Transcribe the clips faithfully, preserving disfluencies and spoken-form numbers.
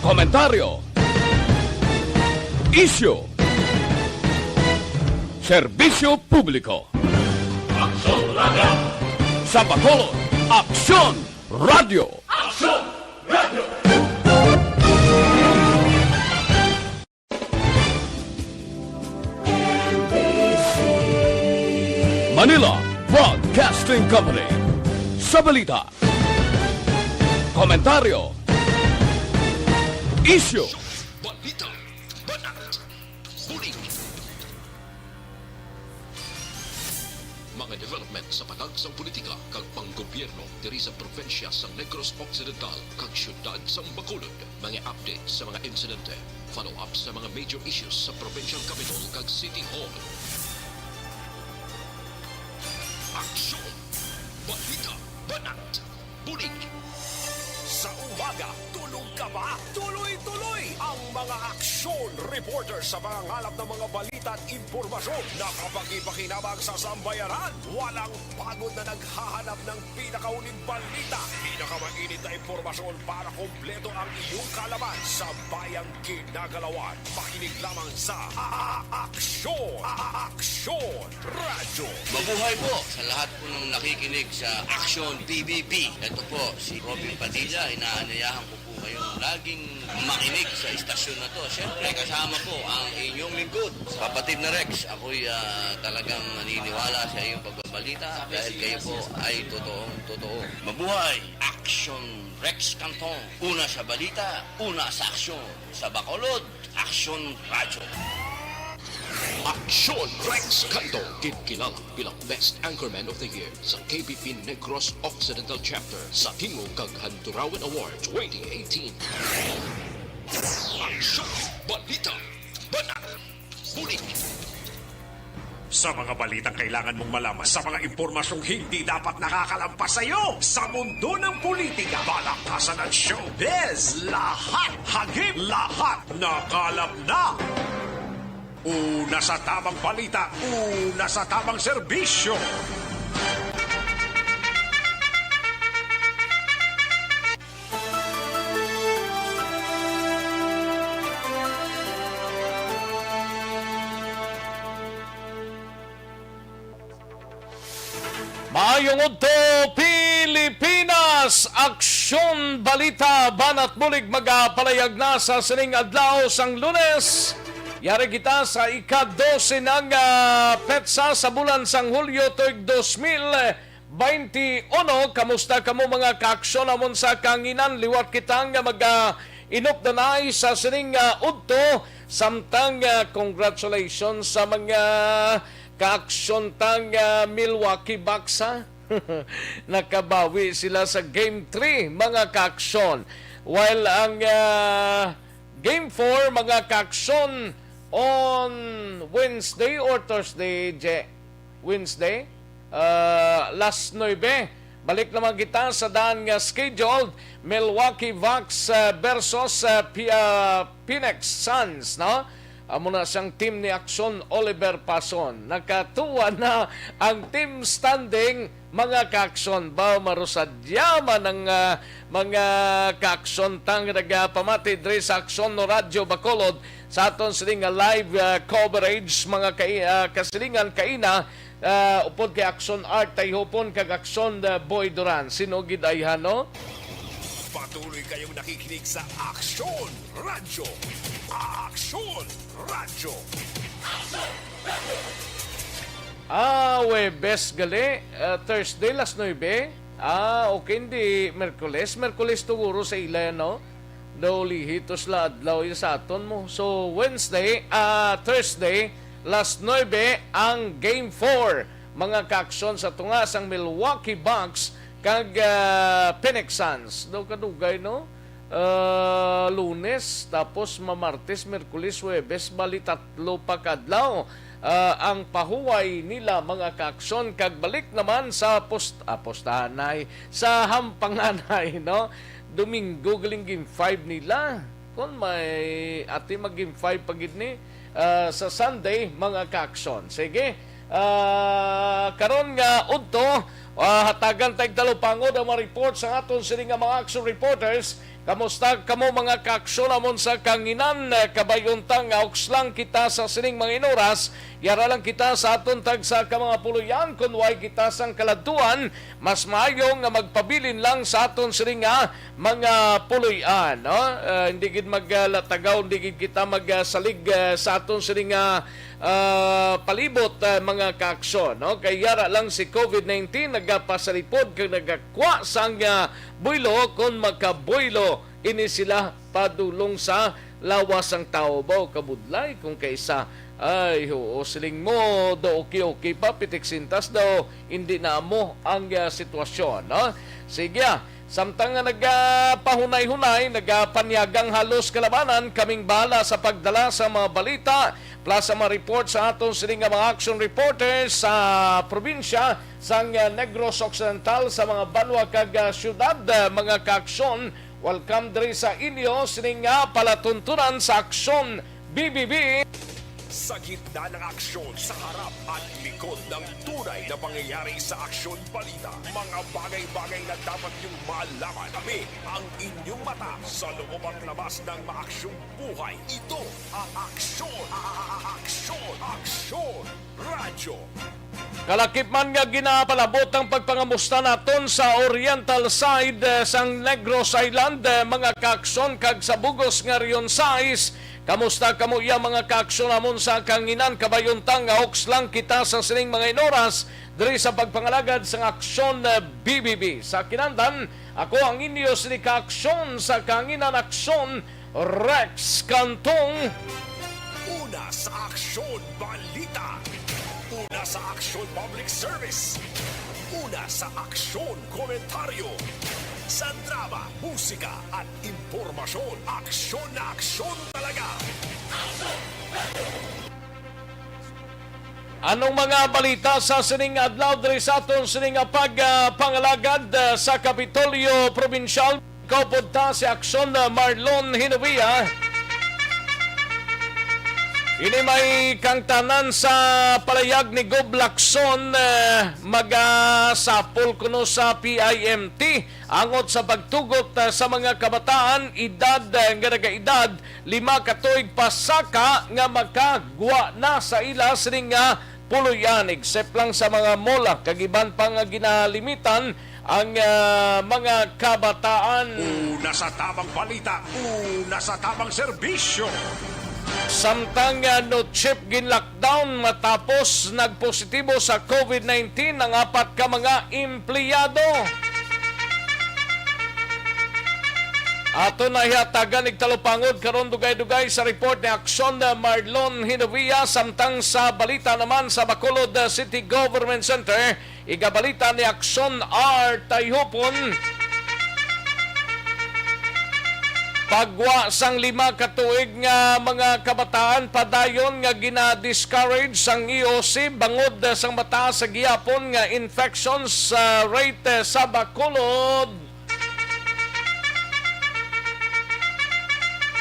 Komentaryo. Isyu. Serbisyo publiko. Aksyon Radio. Sa Bacolod, Aksyon Radio. Aksyon Radio. Manila Broadcasting Company. Sa balita, komentaryo, isyu, balita, banat, bulig. Mga development sa patagsang politika kag panggobyerno diri sa probinsya sa Negros Occidental kag siyudad sa Bacolod. Mga update sa mga insidente, follow-up sa mga major issues sa provincial capital kag city hall. Aksyon! Balita! Banat! Bulig! Sa umaga, tulog ka ba? Tuloy-tuloy ang mga aksyon reporter sa pangangalap ng mga balita at impormasyon na kapakipakinabang sa sambayanan. Walang pagod na naghahanap ng pinakahuling balita, pinakamainit na impormasyon para kompleto ang iyong kaalaman sa bayang ginagalawan. Makinig lamang sa A-, A-, Aksyon, A-, A-, Aksyon Radyo. Mabuhay po sa lahat po ng nakikinig sa Aksyon P B B. Ito po si Robin Padilla. Inaanyayahan ko po kayong laging makinig sa istasyon na to. Siyempre, kasama po ang inyong lingkod, kapatid na Rex. Ako'y, ah, talagang naniniwala sa iyong pagbabalita dahil kayo po ay totoong totoo. Mabuhay! Aksyon Rex Canton. Una sa balita, una sa aksyon. Sa Bacolod, Aksyon Radyo. Aksyon Rex Canton, ginkilala bilang Best Anchorman of the Year sa K B P Negros Occidental Chapter sa Tingog kag Handurawan Award twenty eighteen. Aksyon, balita, banat, bulig. Sa mga balitang kailangan mong malaman, sa mga impormasyong hindi dapat nakakalampas sa iyo, sa mundo ng politika, balaktasan at showbiz, lahat hagip, lahat nakalap na. Una sa tamang balita, una sa tamang serbisyo. Maayong udto, Pilipinas! Aksyon, balita, banat bulig magapalayag na sa sining adlaw sang Lunes. Yari kita sa ika-dose nang, ah, petsa sa bulan sang Hulyo tuig dos mil baynte uno. Kamusta kamo, mga kaaksyon, amon sa kanginan? Liwat kita nga mag-inop na nay sa sining, ah, udto. Samtang, ah, congratulations sa mga kaaksyon tang, ah, Milwaukee Bucks, ha? Nakabawi sila sa Game three, mga kaaksyon. While ang, ah, Game four, mga kaaksyon, on Wednesday or Thursday, Je? Wednesday, ah, las nuebe. Balik naman kita sa daan nga scheduled, Milwaukee Bucks, ah, versus, ah, Pi-, ah, Phoenix Suns, no? Amo na siyang team ni Aksyon Oliver Pason. Nakatuwa na ang team standing, mga kaaksyon. Ba, marusadya man ang, ah, mga kaaksyon tang nagapamati diri sa Aksyon no Radyo Bacolod sa aton sini nga live, ah, coverage, mga kai-, ah, kasilingan kaina, ah, upod kay Aksyon Art Tayhopon kag Aksyon, ah, Boy Duran. Sino gid ay hano? Patuloy kayong nakikinig sa Aksyon Radyo. Aksyon Radyo. Ah, Webes gali, ah, Thursday, las nuebe. Ah, okay, hindi Merkules. Merkules tuguro sa ila, no? Daw lihi to sila adlaw ya sa aton mo. So, Wednesday, ah, Thursday, las nuebe ang Game four. Mga kaaksyon sa tunga sang Milwaukee Bucks kag, ah, Phoenix Suns. Daw kadugay, no? Ah, Lunes, tapos Mamartes, Merkules, Huwebes, bali tatlo pa ka adlaw, ah, ang pahuway nila, mga kaaksyon, kag balik naman sa post-, ah, postahanay, sa hampanganay, no? Domingo galing game five nila. Kung may ati mag game five pa gid ni, ah, sa Sunday, mga kaaksyon. Sige, ah, karon nga udto, ah, hatagan tag talupangod ang mga report sa aton sini nga mga action reporters. Kamusta kamo, mga kaaksyon, amon sa kanginan? Kabay unta nga uks lang kita sa sining mga inuras, yara lang kita sa aton tagsa ka mga puloy-an. Kon way kita sang kaladtuan, mas maayo nga magpabilin lang sa aton sining nga mga puloy-an, no? Ah, hindi gid maglatagaw, hindi gid kita magsalig, ah, sa aton sining nga, ah, palibot, ah, mga kaaksyon, no? Kay yara lang si covid nineteen nagapasalipod kag nagakwa sang, ah, buylo kon makabuylo ini sila padulong sa lawas sang tawo. Baw kabudlay kung kaisa, ay, oo, siling mo, do okay-okay pa, pitik sintas daw, hindi na amo ang, ah, sitwasyon, no? Sige, ah, samtang nga nagapahunay-hunay, nagapanyagang halos kalabanan, kaming bahala sa pagdala sa mga balita, plus sa mga report sa aton sining nga mga action reporters sa probinsya sang, ah, Negros Occidental, sa mga banwa kag, ah, syudad, ah, mga kaaksyon. Welcome diri sa inyo sining nga palatuntunan sa Aksyon B B B. Sa gitna ng aksyon, sa harap at likod ng tunay na pangyayari sa Aksyon Balita, mga bagay-bagay na dapat niyong malaman. Kami ang inyong mata sa loob at labas ng maaksyong buhay. Ito ang Aksyon, a-, a-, a-, Aksyon, Aksyon Radyo. Kalakip man nga ginapalabot ang pagpangamusta naton sa oriental side, eh, sang Negros Island, eh, mga kaaksyon, kag sa bug-os nga Region sais. Kamusta kamo iya, mga kaaksyon, amon sa kanginan? Kabay unta nga uks lang kita sa sining mga inuras diri sa pagpangalagad sang Aksyon, eh, B B B. Sa kinandan, ako ang inyo sini kaaksyon sa kanginan, Aksyon Rex Cantong. Una sa Aksyon Balita. Una sa Aksyon Public Service. Una sa Aksyon Komentaryo. Sa drama, musika at impormasyon, aksyon na aksyon talaga. Anong mga balita sa sining adlaw diri sa aton sining nga pag, ah, pangalagad, ah, sa Kapitolyo Probinsyal? Kaupod ta si Aksyon, ah, Marlon Hinovia. Ini may kangtanan sa palayag ni Gob Lacson, ah, magasapol kuno sa P I M T angot sa pagtugot, ah, sa mga kabataan edad, ah, nga nagaedad lima ka tuig pasaka nga makagwa na sa ila sining nga puloy-an, except lang sa mga mall, ah, kag iban pa nga ginalimitan ang, ah, mga kabataan. Una sa tamang balita, una sa tamang serbisyo. Samtang, ah, no chip gin-lockdown matapos nagpositibo sa covid nineteen ang apat ka mga empleyado. Ato na ihatagan igtalupangod karon dugay-dugay sa report ni Aksyon Marlon Hinovia, samtang sa balita naman sa Bacolod City Government Center, igabalita ni Aksyon R Tayhupon. Pagwa sang lima ka tuig nga mga kabataan padayon nga gina-discourage sang E O C bangod sang mataas sa gihapon nga infections, ah, rate sa Bacolod.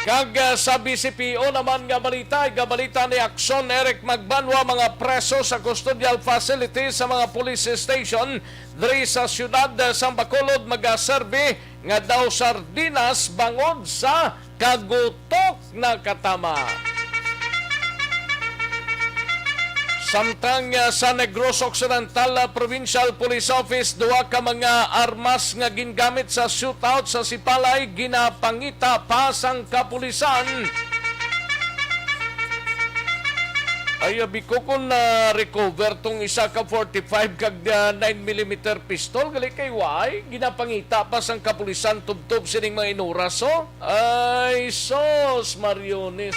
Kag, ah, sa B C P O naman nga balita, igabalita ni Aksyon Eric Magbanwa, mga preso sa custodial facility sa mga police station diri sa siyudad, ah, sang Bacolod magaserbi nga daw sardinas bangod sa kagutok na katama. Samtang, ah, sa Negros Occidental, ah, Provincial Police Office, duha ka mga armas nga gingamit sa shootout sa Sipalay ginapangita pa sang kapulisan. Ay, abi ko kung na-recover tong isa ka forty-five kag, ah, nine millimeter pistol, gali kay way ginapangita pa sang kapulisan tubtob sining mga inuras, oh. Ay, sus, Mariones.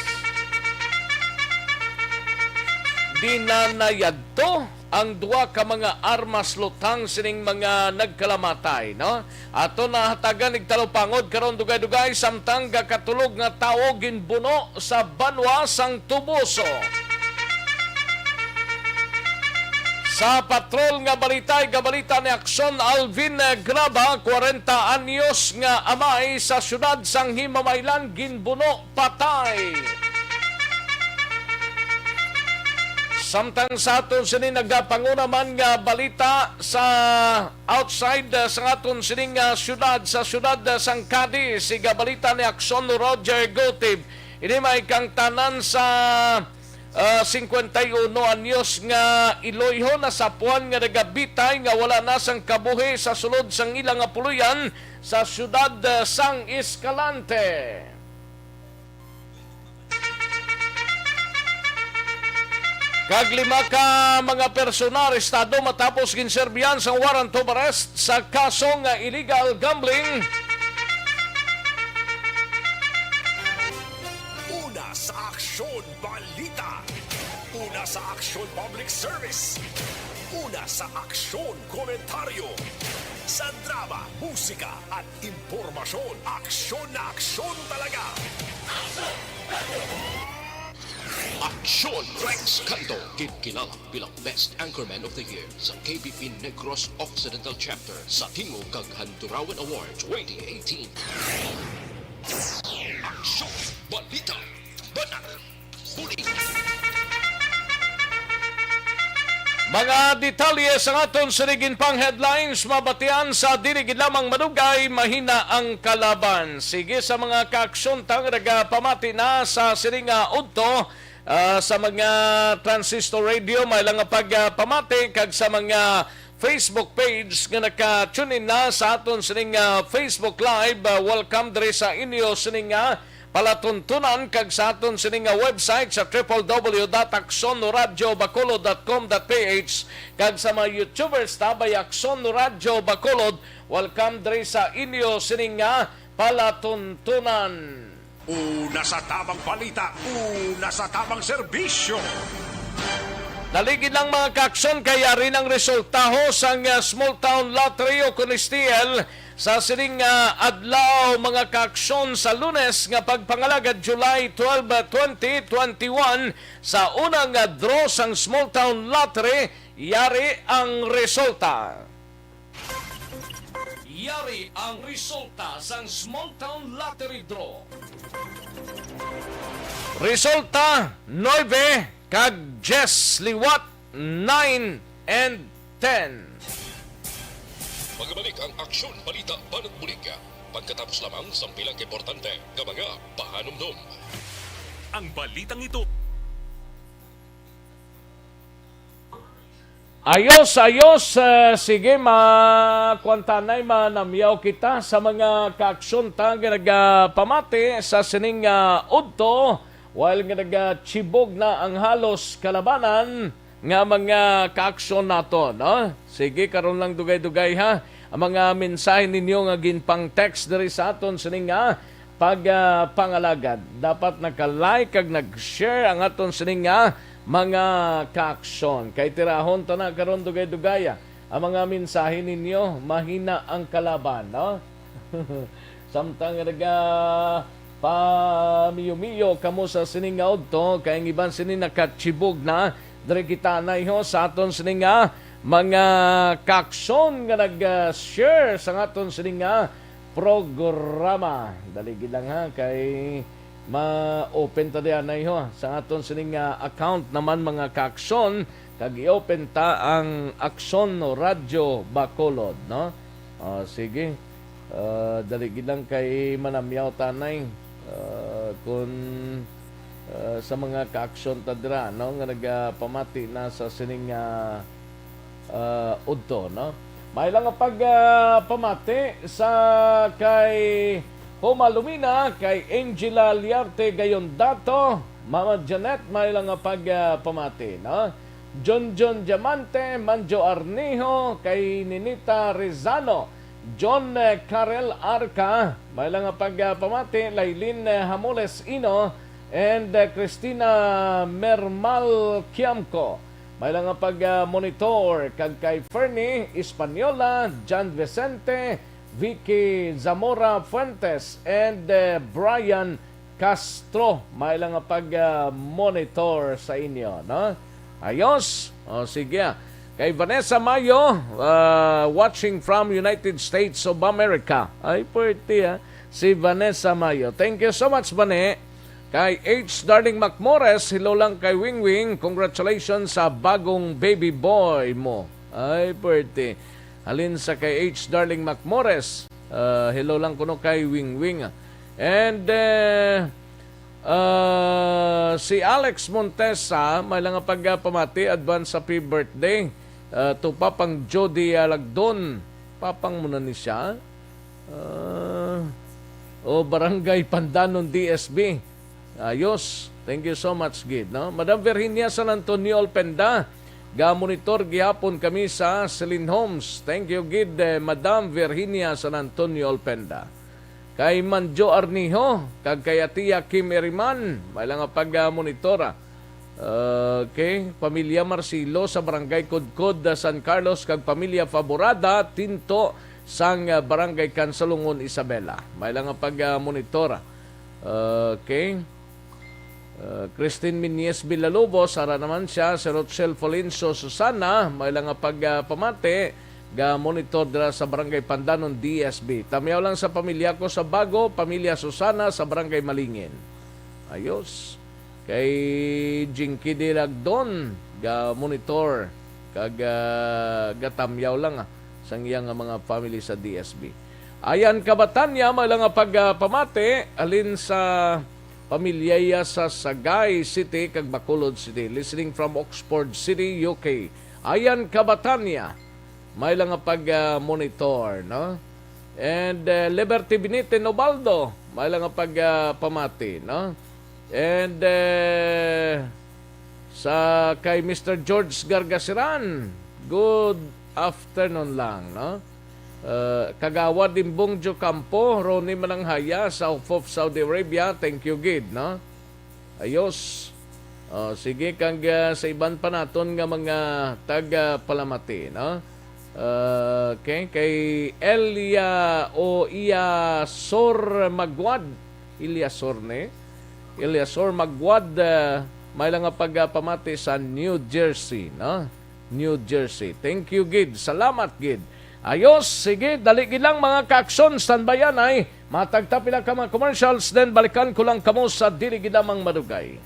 Di na nayadto ang duha ka mga armas lutang sining mga nagkalamatay, no? Ato na hatagan igtalupangod karon dugay-dugay, samtang gakatulog nga tawo ginbuno sa banwa sang Toboso. Sa patrol nga balita, igabalita ni Aksyon Alvin Graba, kwarenta anyos nga amay sa siyudad sang Himamaylan, ginbuno patay. Samtang sa aton sini nagapanguna man nga balita sa outside, uh, sa aton sini nga syudad, sa syudad, uh, sang Cadiz, siga balita ni Aksyon Roger Gutib. Ini may kang tanan sa, uh, cincuenta y uno anyos nga Iloyho na sapuan nga nagabitay nga wala na sang kabuhi sa sulod sang ila nga puloy-an sa syudad, uh, sang Escalante. Kag lima ka mga persona arestado matapos ginserbihan sang warrant of arrest sa kaso nga illegal gambling. Una sa Aksyon Balita. Una sa Aksyon Public Service. Una sa Aksyon Komentaryo. Sa drama, musika, at impormasyon, aksyon na aksyon talaga. Aksyon Rex Canto, ginkilala bilang Best Anchorman of the Year sa K B P Negros Occidental Chapter sa Tingog kag Handurawan Award twenty eighteen. Aksyon, balita, banat, bulig. Mga detalye sa aton sining pang headlines mabatian sa dili gid lamang madugay, mahina ang kalaban. Sige, sa mga kaaksyon ta nga nagapamati na sa sining, ah, udto, ah, sa mga transistor radio, may lang nga pagpamati, kag sa mga Facebook page nga naka-tune in na sa aton sining, ah, Facebook Live, ah, welcome diri sa inyo sining, ah, palatuntunan, kag sa aton sini nga website sa triple W dot aksyon radyo bacolod dot com dot P H, kag sa mga YouTubers ta by Aksyon Radyo Bacolod. Welcome diri sa inyo sini nga palatuntunan. Una sa tamang balita, una sa tamang serbisyo. Dali gid lang, mga kaaksyon, kay yari nang resultaho sang, ah, Small Town Lottery o kon S T L sa sining, ah, adlaw, mga kaaksyon, sa Lunes nga pagpangalagad, July twelve, twenty twenty-one, sa unang, ah, draw sang Small Town Lottery, yari ang resulta. Yari ang resulta sang Small Town Lottery Draw. Resulta, nuebe kag diyes liwat, nine and ten. Magabalik ang Aksyon Balita Banat Bulig pagkatapos lamang sang pila ka importante nga mga pahanumdom. Ang balitang ito. Ayos, ayos. Eh, sige, ma-, kwan ta nay, manamyaw kita sa mga kaaksyon ta nga nagapamati sa sining, ah, udto, while nga nagachibog na ang halos kalabanan nga mga kaaksyon nato, no? Sige, karon lang dugay-dugay, ha, ang mga mensahe ninyo nga ginpang-text diri sa aton sining, ah, pag, ah, pangalagad. Dapat naka-like kag nag-share ang aton sining nga mga kaaksyon. Kay tirahon ta na karon dugay-dugay, ah, ang mga mensahe ninyo, mahina ang kalaban, no? Samtang naga pamiyo-miyo kamo sa sining nga udto, kay ang iban sini nakachibog na. Diri kita na, iho, sa aton sining nga mga kaaksyon nga nag, ah, share sa aton sining nga programa. Dali gid lang, ha, kay ma-open ta diyan na, iho, sa aton sining, ah, account naman, mga kaaksyon, kag i-open ta ang Aksyon Radyo Bacolod, no? Ah, sige. Ah, dali gid lang kay manamyaw ta nay, ah, kun, ah, sa mga kaaksyon ta dira, no, nga nagapamati na sa sining, ah, ah, udto, no? May lang nga pag, ah, pamati sa kay Homa Lumina, kay Angela Liarte Gayondato, Mama Janet, may lang nga pag, ah, pamati, no? Junjun Diamante, Manjo Arnijo, kay Ninita Rizano, John, eh, Karel Arca, may lang nga pag, ah, pamati, Lailin, eh, Hamoles Ino, and, eh, Christina Mermal Kiamco. May lang nga pag, ah, monitor kag kay Fernie Española, John Vicente, Vicky Zamora Fuentes, and, eh, Brian Castro. May lang nga pag, ah, monitor sa inyo, no? Ayos. O, sige, ah. Kay Vanessa Mayo, ah, watching from United States of America. Ay, puwerte, ah. Si Vanessa Mayo. Thank you so much, Vane. Kay H Darling Macmores, hello lang kay Wingwing. Congratulations sa bagong baby boy mo. Ay, pwerte. Halin sa kay H Darling Macmores, ah, hello lang kuno kay Wingwing. And, eh, ah, si Alex Montesa, may lang nga pagpamati, advance happy birthday, ah, to Papang Jody Alagdon. Papang mo na ni siya? Ah, o Barangay Pandanon D S B. Ayos. Thank you so much, gid, no? Madam Virginia San Antonio Alpenda, ga-monitor gihapon kami sa Celine Homes. Thank you, gid, eh, Madam Virginia San Antonio Alpenda. Kay Manjo Arnijo, kag kay Atia Kim Eriman, may lang nga pag-monitor, ah. Okay, pamilya Marcelo sa Barangay Kudkod, ah, San Carlos, kag pamilya Faborada Tinto sang, ah, Barangay Kansalungon, Isabela. May lang nga pag-monitor. Okay. Uh, Christine Minyes Villalobos, ara naman siya, si Rochelle Folencio Susana, may lang nga pagpamati, ga-monitor dira sa Barangay Pandanon, D S B. Tamyaw lang sa pamilya ko sa Bago, pamilya Susana sa Barangay Malingin. Ayos. Kay Jinky Dilagdon, ga-monitor, kag, ah, gatamyaw lang, ah, sang iya nga mga family sa D S B. Ayan, Kabatanya, may lang nga pagpamati, halin sa pamilya iya sa Sagay City kag Bacolod City. Listening from Oxford City, U K. Ayan, Kabatanya, may lang nga pag, ah, monitor, no? And, eh, Liberty Benitez Nobaldo, may lang nga pag, ah, pamati, no? And, eh, sa kay Mister George Gargasiran, good afternoon lang, no? Uh, Kagawad Dimbong Jocampo, Ronnie Mananghaya sa Ufuf, Saudi Arabia, thank you, gid, no? Ayos. Oh, sige, kag, ah, sa iban pa naton nga mga tagapalamati, no? Ah, okay, kay Elia o Iya Sor Magwad. Eliasor ni? Eliasor Magwad, ah, may lang nga pagpamati sa New Jersey, no? New Jersey. Thank you, gid. Salamat, gid. Ayos, sige, dali gid lang, mga ka-aksyon, standby anay. Matag ta pila ka mga commercials, then balikan ko lang kamo sa dili gid lamang madugay.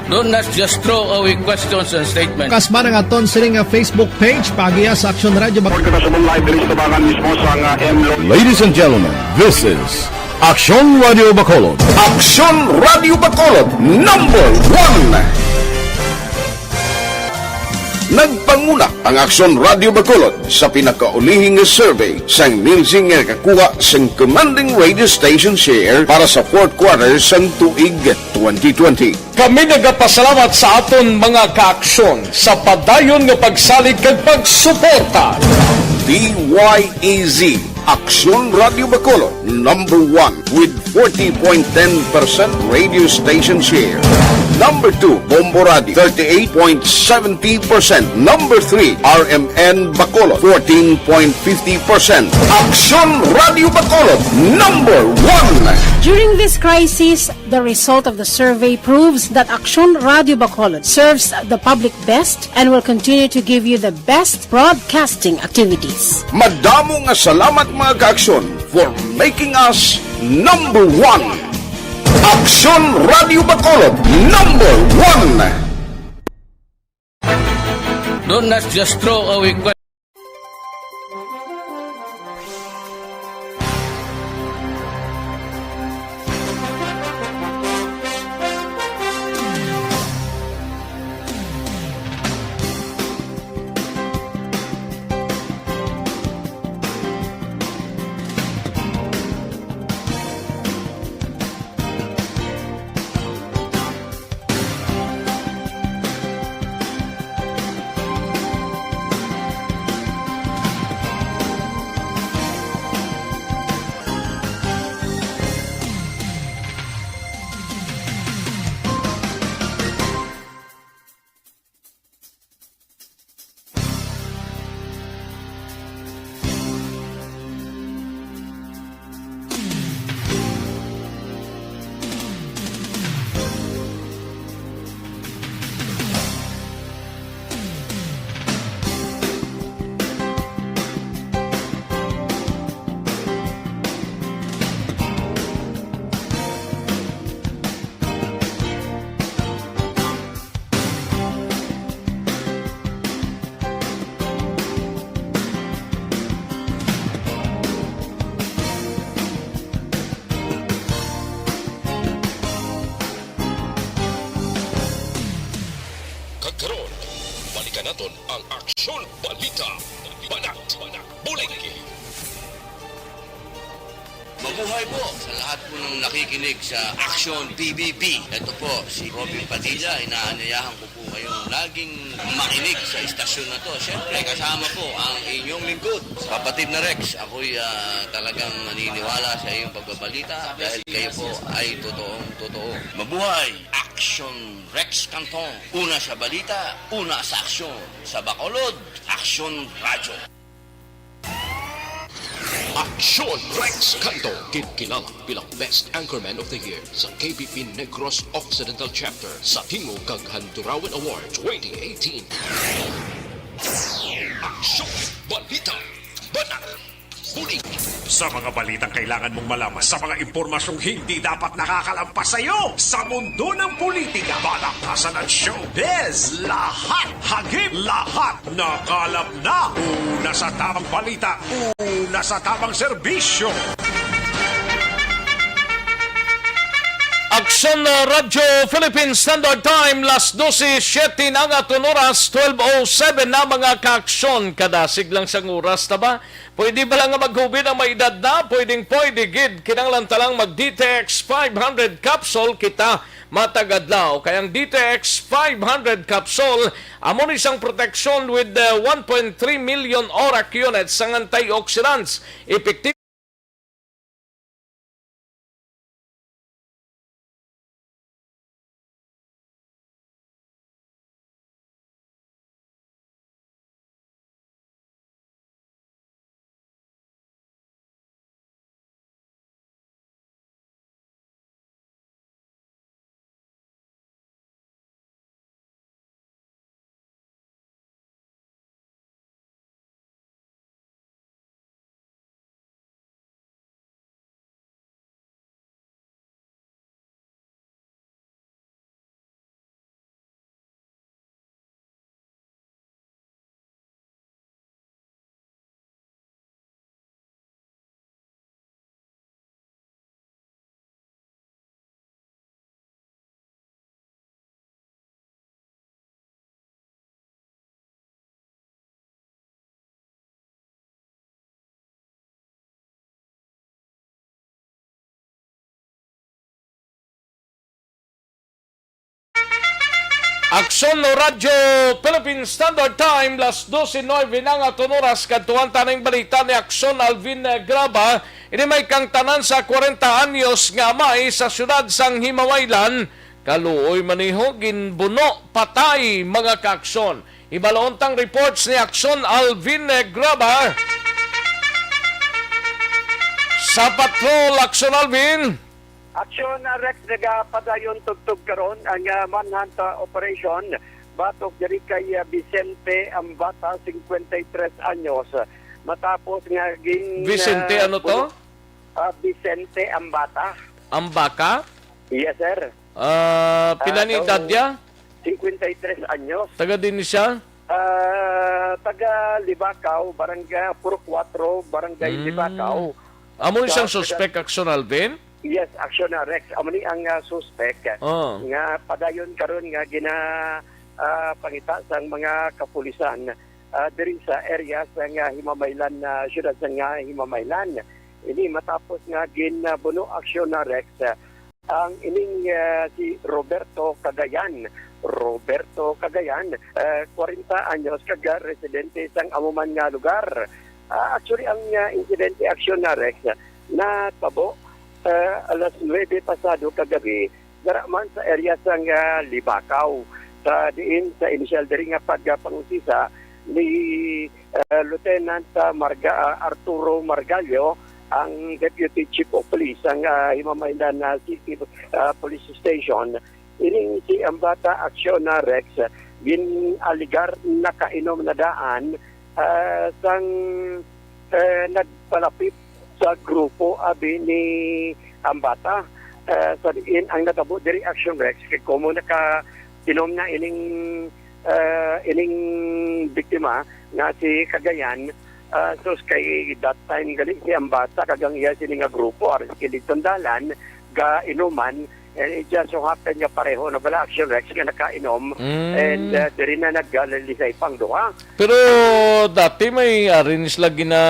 Don't not just throw away questions and statements. Kasmaran nga aton sini nga Facebook page, paagiha sa Aksyon Radio Bac- Report ka na sa Moon Live, diri sa tabangan mismo sa nga M Lo- Ladies and gentlemen, this is Aksyon Radio Bacolod. Aksyon Radio Bacolod, number one. Nagpanguna ang Aksyon Radio Bacolod sa pinakaulihi nga survey sang Nielsen nga nakakuha sang commanding radio station share para sa fourth quarter sang tuig twenty twenty. Kami nagapasalamat sa aton mga kaaksyon sa padayon nga pagsalig kag pagsuporta. D Y E Z, Aksyon Radio Bacolod, number one with forty point ten percent radio station share. Number two, Bombo Radio, thirty-eight point seventy percent. Number three, R M N Bacolod, fourteen point fifty percent. Aksyon Radio Bacolod, number one. During this crisis, the result of the survey proves that Aksyon Radio Bacolod serves the public best and will continue to give you the best broadcasting activities. Madamo nga salamat, mga kaaksyon, for making us number one. Aksyon Radio Bacolod, number one. Don't not just throw away que- Naton ang Aksyon Balita, Banat, Bulig. Mabuhay po sa lahat po ng nakikinig sa Aksyon P B B. Ito po si Robin Padilla. Inaanyayahan ko po kayong laging makinig sa istasyon na to. Siyempre, kasama po ang inyong lingkod, kapatid na Rex. Ako'y, ah, talagang naniniwala sa iyong pagbabalita dahil kayo po ay totoong totoo. Mabuhay! Aksyon Rex Cantong. Una sa balita, una sa aksyon. Sa Bacolod, Aksyon Radyo. Aksyon Rex Cantong, kinkilala bilang Best Anchorman of the Year sa K B P Negros Occidental Chapter sa Tingog kag Handurawan Award twenty eighteen. Aksyon Balita, Banat, Bulig. Sa mga balitang kailangan mong malaman, sa mga impormasyong hindi dapat nakakalampas sa iyo, sa mundo ng politika, balaktasan at showbiz, lahat hagip, lahat nakalap na. Una sa tamang balita, una sa tamang serbisyo. Aksyon na Radyo Philippine Standard Time, las dose siete na nga aton oras, twelve oh seven na, mga kaaksyon. Kadasig lang sang oras, ta ba? Pwede ba lang nga maghubid ang may edad na? Pwedeng pwede gid. Kinahanglan ta lang mag D T X five hundred capsule kita matag adlaw. Kay ang D T X five hundred capsule amo ni sang protection with the one point three million ORAC units sang antioxidants. Epektibo Aksyon no Radyo Philippine Standard Time, las dose nuebe na nga aton oras. Kadtuan ta ning balita ni Aksyon Alvin, eh, Graba. Ini may kangtanan sa kwarenta anyos nga amay sa siyudad sang Himamaylan. Kaluoy maneho, ginbuno, patay, mga kaaksyon. Hibaloon tang reports ni Aksyon Alvin, eh, Graba. Sa patrol, Aksyon Alvin. Aksyon, uh, Rex, nagapadayon tugtog karon ang, uh, manhunt, uh, operation batok diri kay, uh, Vicente Ambata, cincuenta y tres anyos. Matapos nga gin, Vicente, uh, ano to? Puno, uh, Vicente Ambata. Ambaka? Yes, sir. Ah, pila ni edad niya? Cincuenta y tres anyos. Taga din siya? Ah, taga Libacao, barangay Purok Kuwatro, Barangay Mm. Libacao. Amo ni siyang Sa suspect, Aksyon Alvin? Yes, Aksyon na Rex. Amo ni ang, ah, suspect Oh. nga padayon karon nga gina, ah, pangita sang mga kapulisan, ah, diri sa area sa nga Himamaylan, ah, siyudad sa nga Himamaylan. Ini matapos nga gin, ah, buno, Aksyon na Rex, ah, ang ining, ah, si Roberto Cagayan. Roberto Cagayan, ah, kwarenta anyos, kag, ah, residente sang amo man nga lugar. Ah, actually, ang, ah, insidente, Aksyon na Rex, natabo, ah, alas nuebe pasado kagabi, dara man sa area sang, ah, Libacao, sa diin sa inisyal diri nga pagpangusisa ni, ah, Lieutenant, ah, Marga-, ah, Arturo Margallo, ang Deputy Chief of Police sang, ah, Himamaylan, ah, City, ah, Police Station. Ining si Ambata, Aksyon na Rex, gin-alegar nakainom na daan, ah, sang, eh, nagpalapit sa grupo abi ni Ambata. Eh, sa diin ang natabo diri, Aksyon Rex, kay komo nakainom na ining, eh, ining biktima nga si Cagayan. Ah, sus, kay that time gali si Ambata kag ang iya sini nga grupo, aras kilid sang dalan, ga inuman, And it just so happened nga pareho na bala, Action Rex, nga nakainom. Mm. And, uh, diri na naglalisay pang duha. Pero dati may arrange lagi na,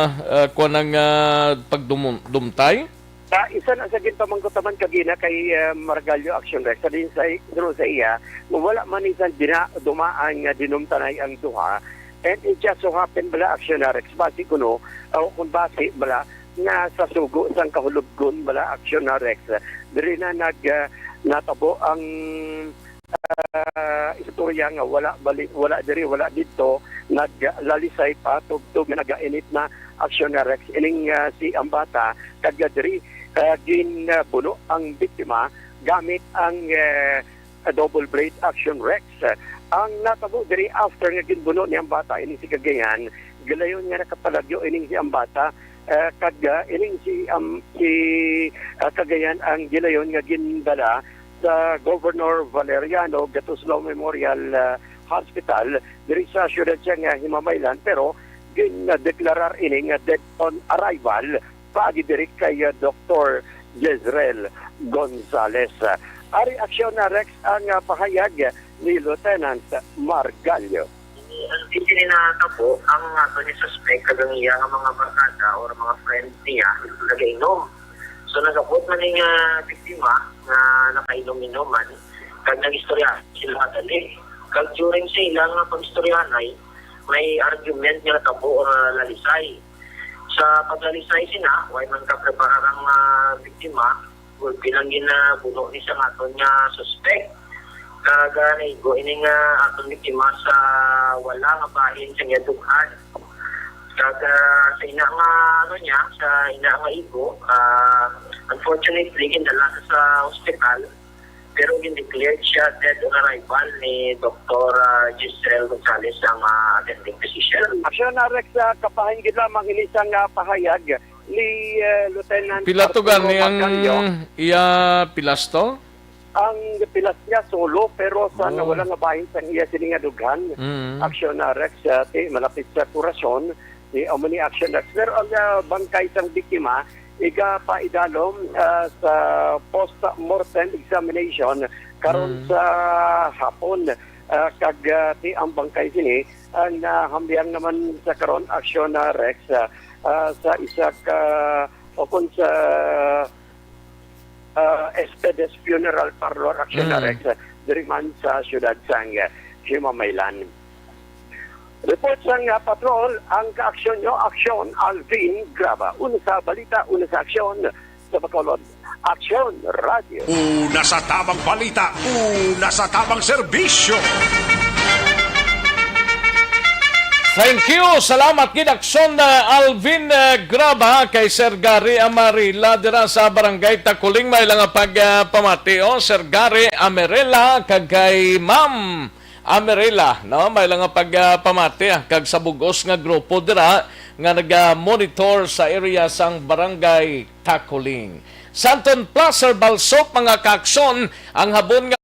uh, kuwan ang, uh, pagdumtay? Ah, isa na sa ginpamangkot naman kagina kay, uh, Margallo, Action Rex, sa din sa, sa iya, nga wala man isang dina-, dumaan nga dinumtanay ang duha. And it just so happened bala, Action Rex, basi kuno, o kung basi bala, nga sa sugo sang kahulubgon bala, Action Rex, diri na nag, ah, natabo ang, ah, istorya nga wala bali, wala diri, wala didto, naglalisay pa tubtob nga nagainit na, Action Rex, ining, ah, si Ambata, kag diri, ah, ginbuno ang biktima gamit ang, eh, double blade, Action Rex. Ang natabo diri, after nga ginbuno ni Ambata ining si Cagayan, gilayon nga nakapalagyo ining si Ambata, eh, kag, ah, ining si, um, si, ah, Cagayan ang gilayon nga gindala sa Governor Valeriano Gattuso Memorial, ah, Hospital diri sa siyudad sang, ah, Himamaylan, pero gindeklarar ini nga dead on arrival paagi diri kay, ah, Doktor Jezreel Gonzalez. Ari, Action Rex, ang, ah, pahayag ni Lieutenant Margallo. Ang sini natabo, ang ato ni suspect kag ang iya nga mga barkada or mga friends niya nagainom. So, nag-abot man ning, ah, biktima nga nakainom-inuman, kag nag-istorya sila nga dali. Kag during sa ila nga pag-istoryahanay, may argument nga natabo nga lalisay. Sa paglalisay sina, way man kapreparar ang, ah, biktima, gulpi lang ginabuno ni sa aton nga suspect. Kag, ah, naigo ini nga aton biktima sa wala nga bahin sa iya dughan. Kag, ah, sa ina nga, ano niya, sa ina nga igo, ah, unfortunately, gindala sa, sa ospital, pero gindeclared siya dead on arrival ni Doktor, ah, Giselle Gonzalez, ang, ah, attending physician. Action, ah, Rex, ah, kabahin gid lamang ini sang, ah, pahayag ni, ah, Lieutenant Pila to Arturo gani ang Macario. Iya pilas to? Ang pilas niya solo, pero sa Oh. nawala nga bahin sang iya sini nga dughan. Mm. Action, ah, Rex, ah, ti, malapit sa Corazon, ni, amo ni Action Rex. Pero ang, ah, bangkay sang biktima, igapaidalom, ah, sa post-mortem examination karon Mm. sa hapon. Ah, kag, ah, ti ang bangkay sini, ang, ah, hambiang naman sa karon, Action, ah, Rex, ah, ah, sa isa ka, o kung sa, ah, Espedes Funeral Parlor, Action Mm. Rex, ah, diri man sa siyudad sang, ah, Himamaylan. Report sang, ah, patrol, ang kaaksyon nyo, Aksyon Alvin Graba. Una sa balita, una sa aksyon, sa Bacolod. Aksyon Radio. Una sa tabang balita, una sa tabang serbisyo. Thank you. Salamat gid, Aksyon, uh, Alvin, uh, Graba, kay Sir Gary Amarila dira sa Barangay Takuling. May lang nga pag, uh, pamati, oh, Sir Gary Amarila, kag kay Ma'am Amarila, no? May lang nga pag, uh, pamati, ah, kag sa bugos nga grupo dira nga naga-monitor sa area sang Barangay Takuling. Santon Placer Balsop, mga kaaksyon, ang habon nga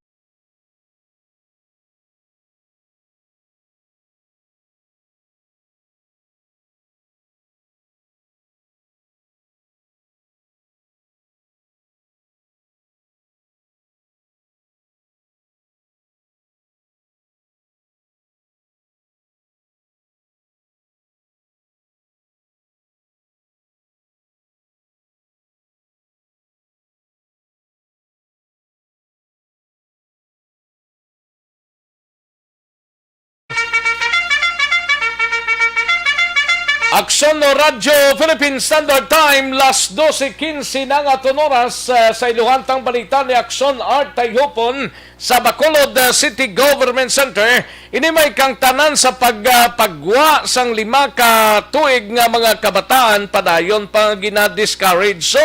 Aksyon no Radyo Philippine Standard Time, las dose quince na nga aton oras, ah, sa iluhantang balita ni Aksyon Art Tayhupon sa Bacolod, ah, City Government Center. Ini may kangtanan sa pag, ah, pagwa sang lima ka tuig nga mga kabataan padayon pa nga gina-discourage. So,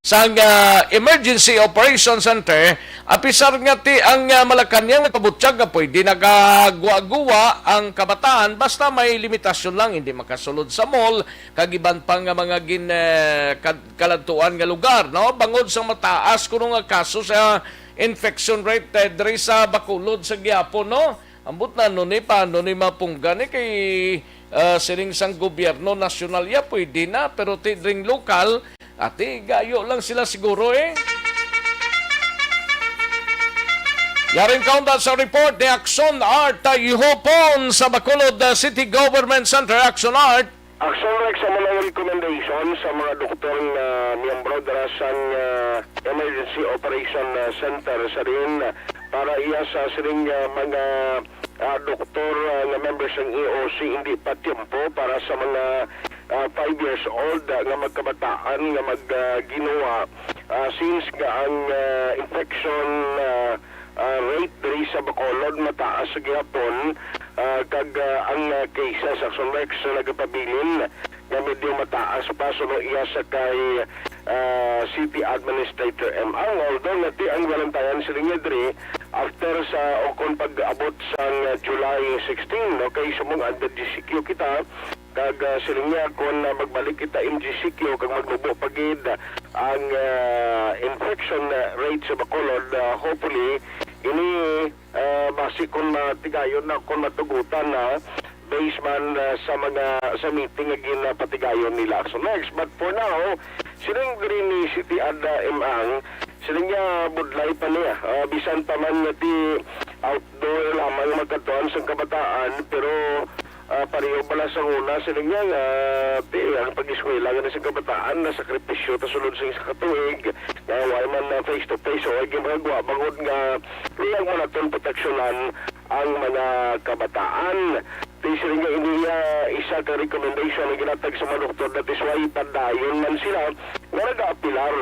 sang, ah, Emergency Operation Center, apisar nga ti ang, ah, Malacañang nagpabutyag nga pwede nagagwa-guwa ang kabataan basta may limitasyon lang, hindi makasulod sa mall, kag iban pa nga mga gin-, eh, kad-, kaladtuan nga lugar, no? Bangod sa mataas kuno nga kaso sa infection rate, eh, diri sa Bacolod sa gihapon, no? Ambot na, ano ni, paano ni mapungga ni kay, ah, siling sang gobyerno nasyonal ya, pwede na, pero ti dring lokal, ati, gayo lang sila siguro, eh. Yaring kaunda sa report ni Action Art Tayhupon sa Bacolod, uh, City Government Center. Action Art. Action Rex, sa mga recommendation sa mga doktor nga miyembro dira sang, uh, Emergency Operation, uh, Center sa din para iya sa sining, uh, mga, uh, doktor, uh, nga members sang E O C hindi pa tiempo para sa mga, uh, five years old, uh, nga magkabataan nga mag, uh, ginuwa, uh, since nga ang, uh, infection, uh, ah, rate diri sa Bacolod mataas sa gihapon, ah, kag, ah, ang, ah, cases sa Action Rex nagapabilin nga medyo mataas pa suno iya sa kay, ah, City Administrator M. Ang, although nga ti ang Valentine sila niya diri after sa o kon pag-abot sang, ah, July sixteen, no, kay sumong under G C Q kita, kag, ah, siling niya, kung, ah, magbalik kita M G C Q kag maglubo pa gid ang, ah, infection, ah, rate sa Bacolod, ah, hopefully, ini, ah, basi kung matigayon na, kung matugutan na, based man, ah, sa mga, sa meeting nga ginapatigayon nila. So next, but for now, siling diri ni City Ad, ah, M. Ang, siling niya, budlay pa niya. Ah, bisan pa man nga ti outdoor lamang magkatuan sang kabataan, pero Ah, pareho bala sa una, siling niya nga, ti, ang pag-eskwela nga sa kabataan, nasakripisyo ta sulod sa isa ka tuig, nga wala man na face to face, o ay ginagawa, bangod nga, lulang man naton proteksyonan ang mga kabataan. Ti, siling niya, ini, ah, isa ka recommendation nga ginatag sa mga doktor, that is why padayon man sila nga nagaapilar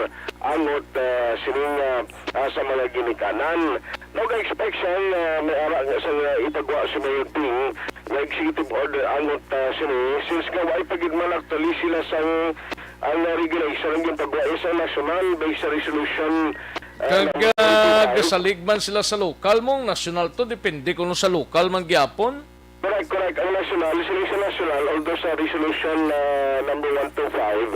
angot, ah, sining, ah, ah, sa mga ginikanan. Nag-expect siya nga may ara nga sa nga ipagwa sa Mayor Ping nga executive order angot, ah, sini, since nga wala pa gid man actually sila sang ang, ah, regulation ang ginpagwa sa national based sa resolution, ah, Kag, number ah, twenty-five. Gasalig man sila sa lokal mo, national to, depende kung sa lokal man gyapon. Correct, correct. Ang national, sila sa national, although sa resolution, ah, number one two five,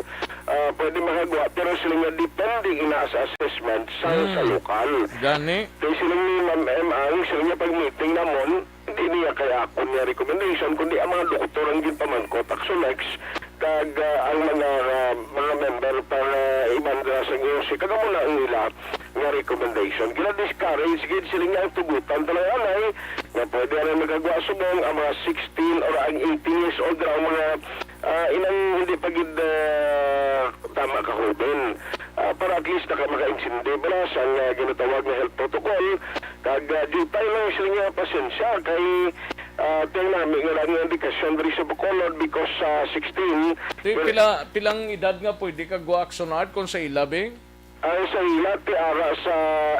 ah, pwede makagwa, pero sila nga depende ina sa assessment sa, sa Mm. lokal. Gani. Kay sila ni Ma'am M. Ang, sila nga pag-meeting namon, hindi niya kay akon nga recommendation, kundi ang mga doktor ang ginpamangkot, Axolex, kag, ah, ang mga, ah, mga member para iban dira sa N G O C, kag amo na ang ila nga recommendation. Gina-discourage gid sila nga ang tugutan talaga anay nga pwede rin magagwa subong ang mga sixteen or ang eighteen years old ra ang mga, ah, inang hindi pa gid, ah, tama ka hoben. Ah, para at least naka maka-intindi bala sa nga ginatawag nga health protocol. Kag, ah, dutay lang sila nga pasensya kay, ah, tiyang nami nga lang nga indikasyon diri sa Bacolod because sa sixteen, Ti, well, pila, pilang edad nga pwede kagwa Axon Art kung sa ila, Bing? Ang sa ila, ti ara sa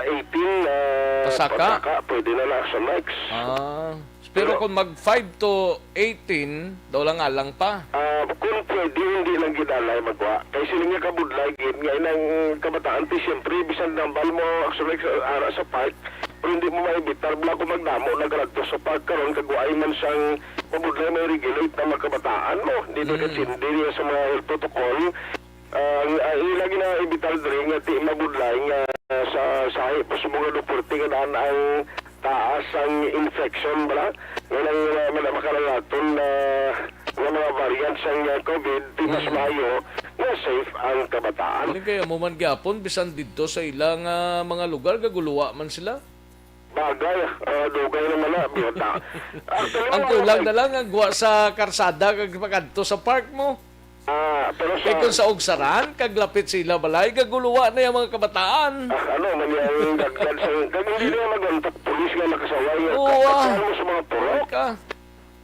eighteen, ah, Pasaka? Pasaka, pwede na na sa next. Ah, pero Pero kung mag five to eighteen, daw lang alang pa. Ah, kung pwede, hindi lang gid anay magwa. Kay sila nga kabudlay gid, nga inang kabataan, ti siyempre, bisan nambal mo, actually, sa, ara sa park, pero hindi mo maibitar, bala kung magdamo, nagradto sa park karon, kag waay man sang mabudlay, may regulate na mga kabataan, no? Hindi na Mm. katsindi niya sa mga protocol. Ah, ang, ang ila gina-evitar diri nga ti mabudlay nga, ah, sa sahi pa sa mga deporte nga daan ang taas ang infection bala nga nang, ah, mga makalalaton na nga mga variant sang, ah, COVID, ti mas Mm. maayo nga safe ang kabataan. Galing kaya mo man gyapon, bisan didto sa ila nga mga lugar, gaguluwa man sila. Bagay, ah, dugay naman na, biyota. Actually, Ang mga kulang na lang ang guwa sa karsada kag pagkadto sa park mo. Ah, pero Kay sa kung sa Ugsaran, kag lapit sa ila balay, gaguluwa na yung mga kabataan. Ah, ano, man yung dagdag sa, kag hindi na mag-untak pulis nga nakasaway, Oo, ah, ah. Pagkaon mo sa mga purok. Ka.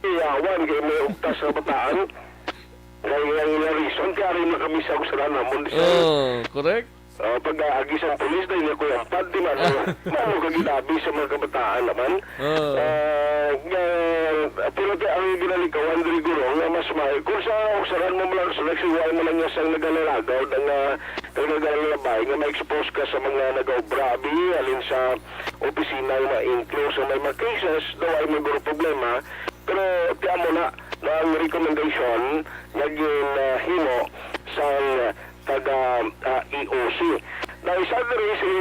Iyawan, kay may ugtas sa bataan. Kay ang ila reason, kay ari na kami sa Ugsaran namon, di siya. Oh, correct. Ah, pag-aagi sa pulis, dahil niya ko yung pad, di man, Ah. Mano ka ginabi sa mga kabataan naman. Ah. Ah, nga, pero ti ang ginalikawan diri, guro, nga mas may, kung sa Ugsaran mo lang, sa nagsiway mo lang niya sang nagalalagaw, na nga, nagalalabay, nga ma-expose ka sa mga nag-obra, abi, alin sa opisina, nga ma-enclose, nga may mga cases, daw ay may guro problema. Pero, ti amo na, na ang recommendation, naging, ah, himo sa taga, ah, E O C. Na isa diri si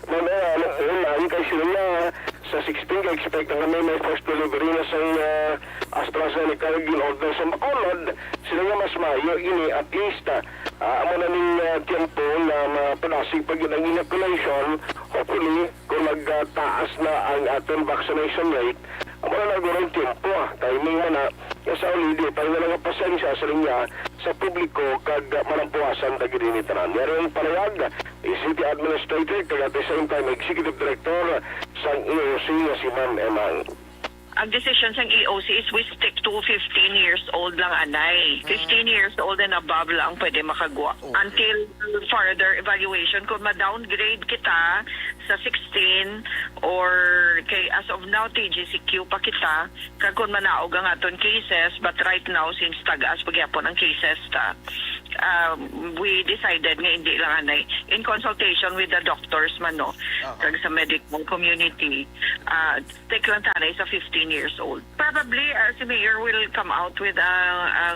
Ma'am, ano, Ulan, kay sila nga Sa sixteen, ka-expect na kami may first delivery na sang, ah, AstraZeneca nga gin-order sa Bacolod. Sila nga mas maayo ini, at least, ah, ah, amo na ning, ah, tiyempo nga mapadasig pa gid ang inoculation. Hopefully, kung magtaas na ang aton vaccination rate, amo na lang guro ang tiyempo, ah, timing man na, nga sa huli, di pa nga nga pasensya sa linya sa publiko kag malampuasan ta gid ini tanan. Yari ang pahayag ni City Administrator kag at the same time Executive Director sang E O C nga si Ma'am Emang. Ang decision sang E O C is we stick to fifteen years old lang, anay. Fifteen years old and above lang ang pwede makagwa. Okay. Until further evaluation, kung ma-downgrade kita sa sixteen or kay as of now, T G C Q pa kita, kag kung manaog ang aton cases, but right now, since tag-as pa gyapon ang cases ta, um, we decided nga hindi lang, anay, in consultation with the doctors man, no, Aha. kag sa medical community, ah, take lang tanay sa fifteen years old. Probably, uh, si Mayor will come out with a, a,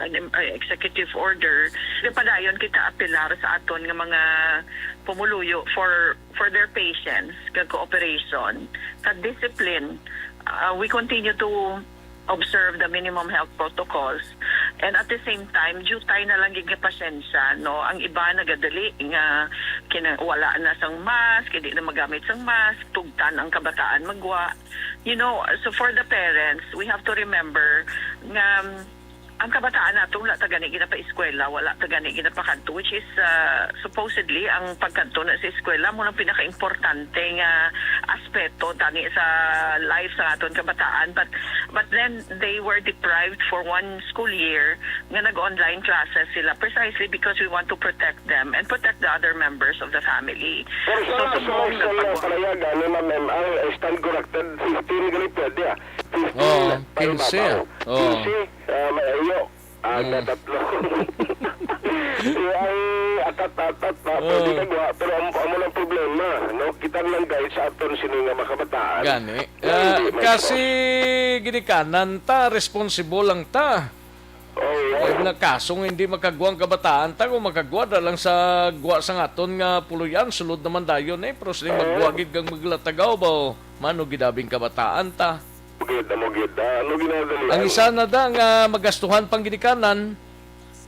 an, uh, executive order. Padayon kita apelar sa aton nga mga pumuluyo for, for their patience, kag cooperation, kag discipline. Uh, we continue to observe the minimum health protocols. And at the same time, diutay na lang gid nga pasensya, no? Ang iba nagadali nga kina-, wala na sang mask, hindi na magamit sang mask, tugtan ang kabataan magwa. You know, so for the parents, we have to remember nga, um, ang kabataan nato wala ta gani ginapa-eskwela, wala ta gani ginapakadto, which is, uh, supposedly ang pagkadto na sa eskwela mo ang pinakaimportante nga aspeto tani sa life sa aton kabataan. But, but then they were deprived for one school year nga nag-online classes sila precisely because we want to protect them and protect the other members of the family. Pero So, sa, sa subong mga sa nagpagwa- palayagan ni Ma'am M, ang stand corrected, fifteen gali pwede, ah. Fifteen Oo, pa quince, ibabaw. Oo. Quince, ah, maayo. Ah, Mm. na tatlo. Ang atat-atat na pwede Oo. kagwa, pero ang, amo lang problema, no? Kita lang guide sa aton sini nga mga kabataan. Gani. Nga Ah, hindi may kasi ginikanan ta, responsible lang ta. Oo. Ay, na kaso nga hindi makagwa ang kabataan ta, kung makagwa na lang sa gwa sa aton nga puloy-an, sulod naman dayon eh. Pero sila Oo. magwa gid kag maglatagaw ba, o? Mano gid abing kabataan ta. Amo gid, amo gid. Ah, ano ginadali? Ang isa na da nga magastuhan pang ginikanan.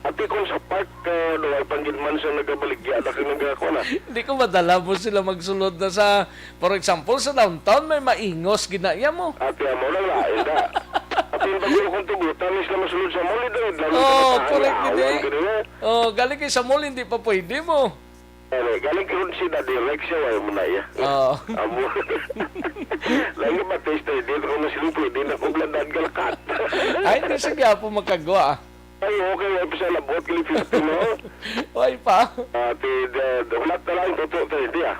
Ati kung sa park, ah, duway pang gid man sa nagabaligya, da kay nagako na. Hindi ko madala mo sila magsulod na sa, for example, sa downtown, may maingos ginaya mo. Ati amo lang lain da. Ati yung bagyo kung tugutan, is na masulod sa mall, ito, ito, Oh, ito, correct, ito, hindi. Ito, ito, Oh, galing kay sa mall, hindi pa pwede mo. Ano, galing ka ron si Daddy Rex, siya, wala mo na iya. Oo. Amo. Lang yung batista, hindi ko na sila pwede na kung landad ka lakat. Ay, hindi, sige, apo, magkagwa, ah. Ay, okay, wala pa sa labot, kili fifty, no? Wala pa. Ah, ti, da, da, wala na lang, tuto, ti, di, ah.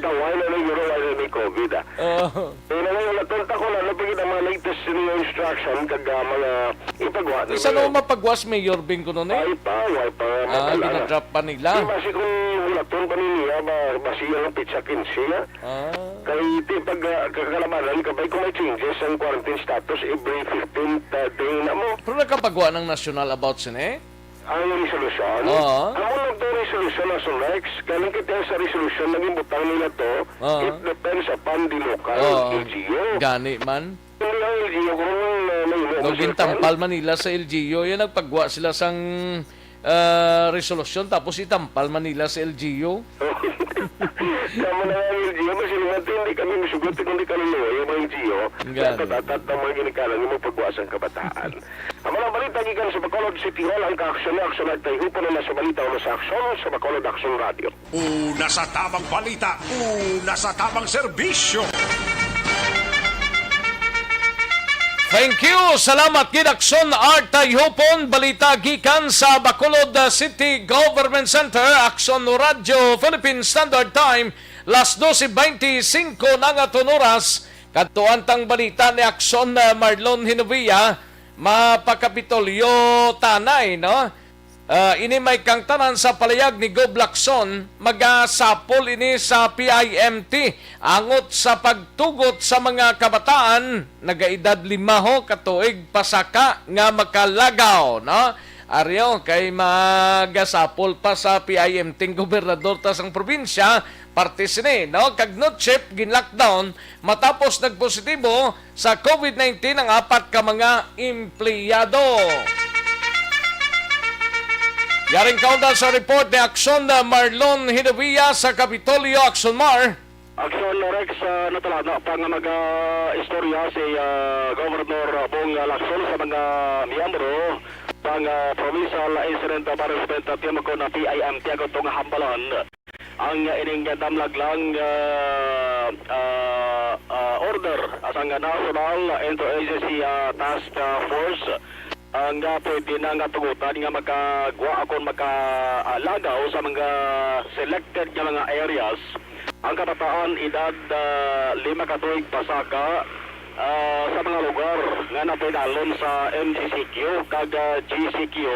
Tawag na lang, yun, wala na yung covid, ah. Oo. Pero ngayon, natunta ko na, ano pa gid ang mga latest sa inyo instruction, kag, ah, mga ipagwa Sa ninyo? Ano mapagwas, Mayor Bing, kuno ni? Ay pa, ay pa, Ah, madala na. Ginadrop pa nila? Di ba, si kung hulaton pa ninyo, ba, ba siya ang pizza quince, ha? Ah. Kay, ti, pag, ah, kakalabanan, kabay kung may changes ang quarantine status every fifteenth, ah, day na mo. Pero nakapagwa ng national about sini? Ang resolusyon? Oo. Amo lang to resolusyon na sa next. Galing kita sa resolusyon na ginbutang nila to, Oo. It depends upon the local Oo. L G U. Gani man. Hindi ang L G U kung, uh, may imo Daw kasi gintampal man nila sa L G U. Yan, nagpagwa sila sang, ah, resolusyon, tapos itampal man nila sa L G U. Tama na nga ang L G U, mas hindi kami masugot, kundi kaluluwa yung mga L G U. Gani. Natatatap ng mga ginikanan yung magpagwa sang kabataan. Ang mga balita gikan sa Bacolod City Hall, ang kaaksyon ni Aksyon Nagtayhupon na sa balita o sa aksyon sa Bacolod Aksyon Radio. Una sa tamang balita, una sa tamang serbisyo. Thank you. Salamat gid, Aksyon Art Tayhupon. Balita gikan sa Bacolod, uh, City Government Center, Aksyon Radio, Philippine Standard Time, las doce veinticinco na nga aton oras. Kadtuan tang balita ni Aksyon, uh, Marlon Hinovia, mapakapitolyo tanay, no? Ah, ini may kangtanan sa palayag ni Gob Lacson, magasapol ini sa P I M T angot sa pagtugot sa mga kabataan nagaedad lima ho ka tuig pasaka nga makalagaw, no? Aryo, kay magasapol pa sa P I M ting gobernador ta sang probinsya, parte sini, no? Kag Nutsip, gin-lockdown, matapos nagpositibo sa covid nineteen ang apat ka mga empleyado. Yaring kaunda sa report ni Aksyon Marlon Hidavia sa Kapitolyo. Aksyon Mar. Aksyon Rex, ah, natalana pa nga mag-istorya si, ah, Governor Bong Lacson sa mga miyembro sang, ah, Provincial Incident Management Team o kon P I M T, agud nga hambalan ang ining damlag lang, ah, ah, ah, order sang National Interagency, ah, Task, ah, Force, ah, nga pwede na nga tugutan nga makagwa o kon maka, ah, lagaw sa mga selected nga mga areas ang kabataan edad, ah, lima ka tuig pasaka, ah, sa mga lugar nga napaidalom sa M G C Q kag, ah, G C Q,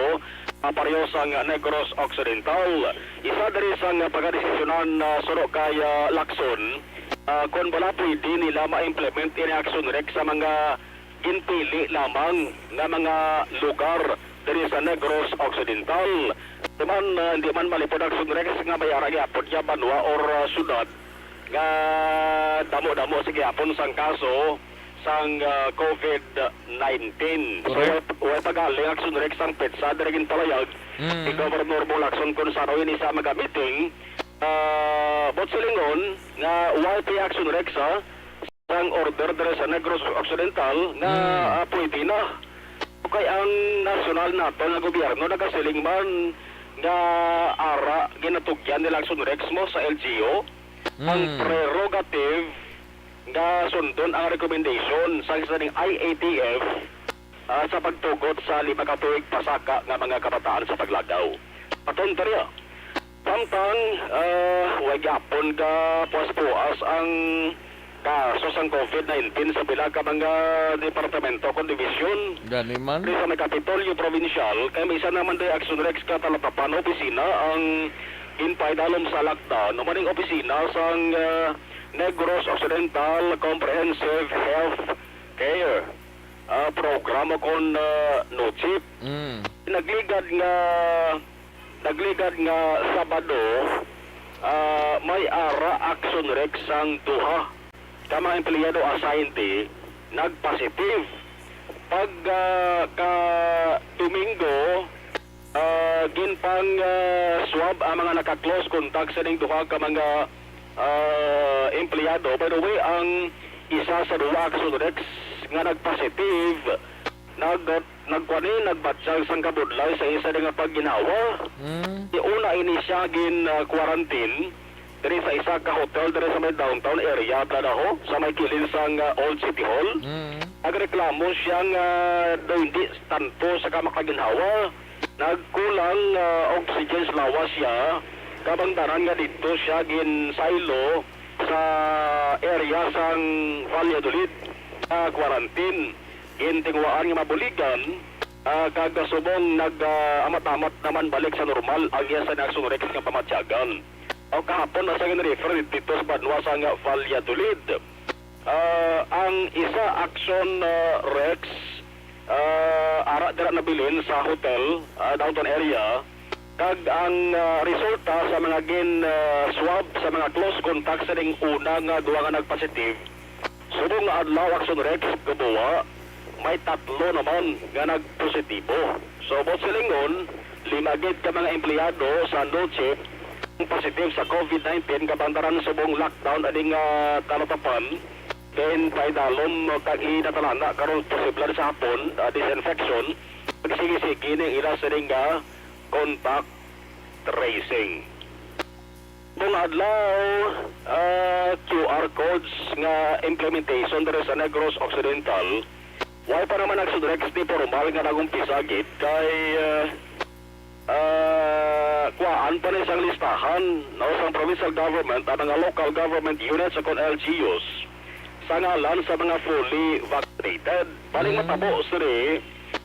ah, pareho sang Negros Occidental. Isa diri sang pagkadesisyonan, ah, suno kay, ah, Lacson, ah, kon bala pwede nila ma-implement ini Aksyon Rex sa mga ginpili lamang nga mga lugar diri sa Negros Occidental. Di man, ah, hindi man malipod Aksyon Rex nga may ara gyapon nga banwa or, ah, syudad nga damo-damo sa gyapon sang kaso sang, ah, covid nineteen. So, Correct. Way, way pagaling Aksyon Rex ang petsa diri ginpalayag Mm. ni Governor Bong Lacson kung saan ini sa maga-meeting, ah, buot silingon nga way pa Aksyon Rex, ah, sang order diri sa Negros Occidental nga, Mm. ah, pwede na. Kay ang nasyonal nato nga gobyerno nagasiling man nga ara ginatugyan nila Aksyon Rex mo sa L G U ang Mm. prerogative nga sundon ang recommendation sang sining I A T F, ah, sa pagtugot sa lima ka tuig pasaka nga mga kabataan sa paglagaw. Patyon diri, ah. Samtang, ah, way gyapon ka puas-puas ang kaso sang covid nineteen sa pila ka mga departamento kon dibisyon. Gani man. Diri sa may Kapitolyo Provincial, kay may isa naman day Aksyon Rex ka talatapan opisina ang ginpaidalom sa lockdown. Amo ning opisina sang, ah, Negros Occidental Comprehensive Health Care, ah, Program o kon, ah, NOCHIP. Mm. Nagligad nga, nagligad nga Sabado, ah, may ara Aksyon Rex sang duha ka mga empleyado assignee nagpositive. Pag, ah, ka Domingo, ah, ginpang, ah, swab ang mga naka-close contact sa ning duha ka mga, ah, empleyado. By the way, ang isa sa duha ka Sodrex nga nagpositive, nag-, nagkuan ni, nagbatyag sang kabudlay sa isa nga pagginhawa. Mm. Una ini siya gin, ah, quarantine diri sa isa ka hotel diri sa may downtown area, Planaho, sa may kilid sang, ah, Old City Hall. Mm. Nagreklamo siya nga daw hindi tanto sa kamakaginhawa, nagkulang, ah, oxygen sa lawas siya, kabangdanan nga didto siya ginsaylo sa area sang Valladolid sa quarantine. Gintinguhaan nga mabuligan, ah, kag subong nag, ah, amat-amat naman balik sa normal ang iya sa Aksyon Rex nga pamatyagan. O kahapon na sa gin-refer dito sa banwa sang Valladolid. Ah, ang isa Aksyon, ah, Rex, ah, ara dira nabilin sa hotel, ah, downtown area, kag ang, ah, resulta sa mga gin, ah, swab sa mga close contact sa ning una nga duha nga nagpositive, subong nga adlaw, Aksyon Rex, Gamboa, may tatlo naman nga nagpositibo. So, buot silingon, lima gid ka mga empleyado sa NOCHIP ang positive sa covid nineteen, kabangdanan subong lockdown aning, ah, talatapan, then paidalom kag inatalana karon posible sa hapon, ah, disinfection, pagsigi-sigi ning ila sining, ah, contact tracing. Subong adlaw, ah, Q R codes nga implementation diri sa Negros Occidental. Way pa naman nagsudrek ni formal nga nag-umpisa gid kay, ah, ah, kuhaan pa ni sang listahan, no, sang provincial government ang mga local government units o kon L G Us sa ngalan sa mga fully vaccinated. Baling Mm. matabo sini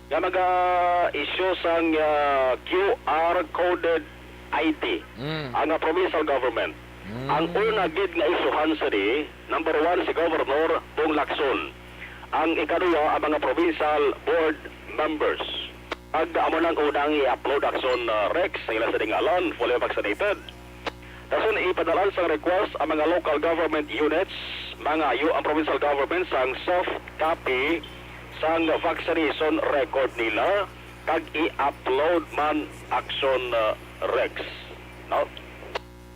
nga mag-issue sang, ah, Q R coded I D Mm. ang, ah, provincial government. Mm. Ang una gid nga isuhan sini, number one, si Governor Bong Lacson. Ang ikaduha, ang mga provincial board members. Ag amo nang unang i-upload, Aksyon, ah, Rex, sa ila sa dingalan, fully vaccinated. Dason ipadalan sang request ang mga local government units, mangayo ang provincial government sang soft copy sang vaccination record nila kag i-upload man, Aksyon, ah, Rex. No?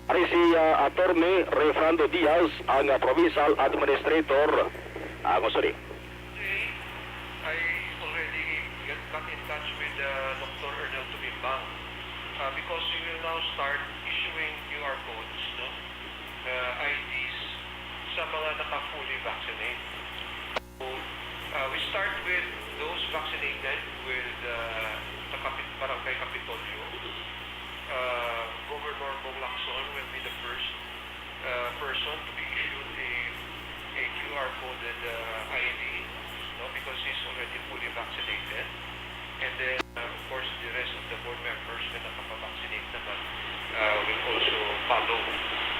Ari si, ah, Attorney Refrando Diaz, ang, ah, provincial administrator. Ah, kung sorry. I already get, got in touch with, uh, Doctor Ernel Tumimbang, uh, because we will now start issuing Q R codes, no? Uh, I Ds sa mga naka-fully vaccinate. So, uh, we start with those vaccinated with, uh, the Capi-, Barangay Kapitolyo. Uh, Governor Bong Lacson will be the first, uh, person to be issued a, a Q R coded, uh, I D, no, because he's already fully vaccinated. And then, uh, of course, the rest of the board members nga nakapavaccinate naman, uh, will also follow.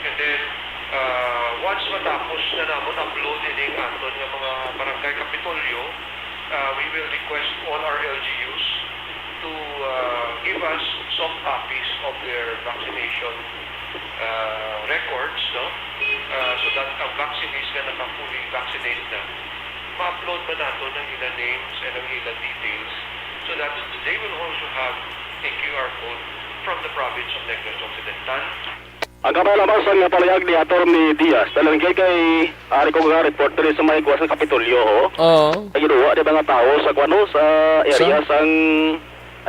And then, uh, once matapos na namon upload ining aton nga mga barangay Kapitolyo, uh, we will request all our L G Us to, uh, give us soft copies of their vaccination, uh, records, no? Uh, so that ang vaccinees nga naka-fully vaccinate na, ma-upload man nato ang ilang names and ang ilang details so that they will also have a Q R code from the province of Negros Occidental. Ang kamay lamang sang palihag ni Attorney Diaz, dalan kay, kay ari ko nga report diri sa may kuwan sa Kapitolyo, ho. Oo. Ang ginawa di mga tao sa kuwan, ho, sa area Sa? sang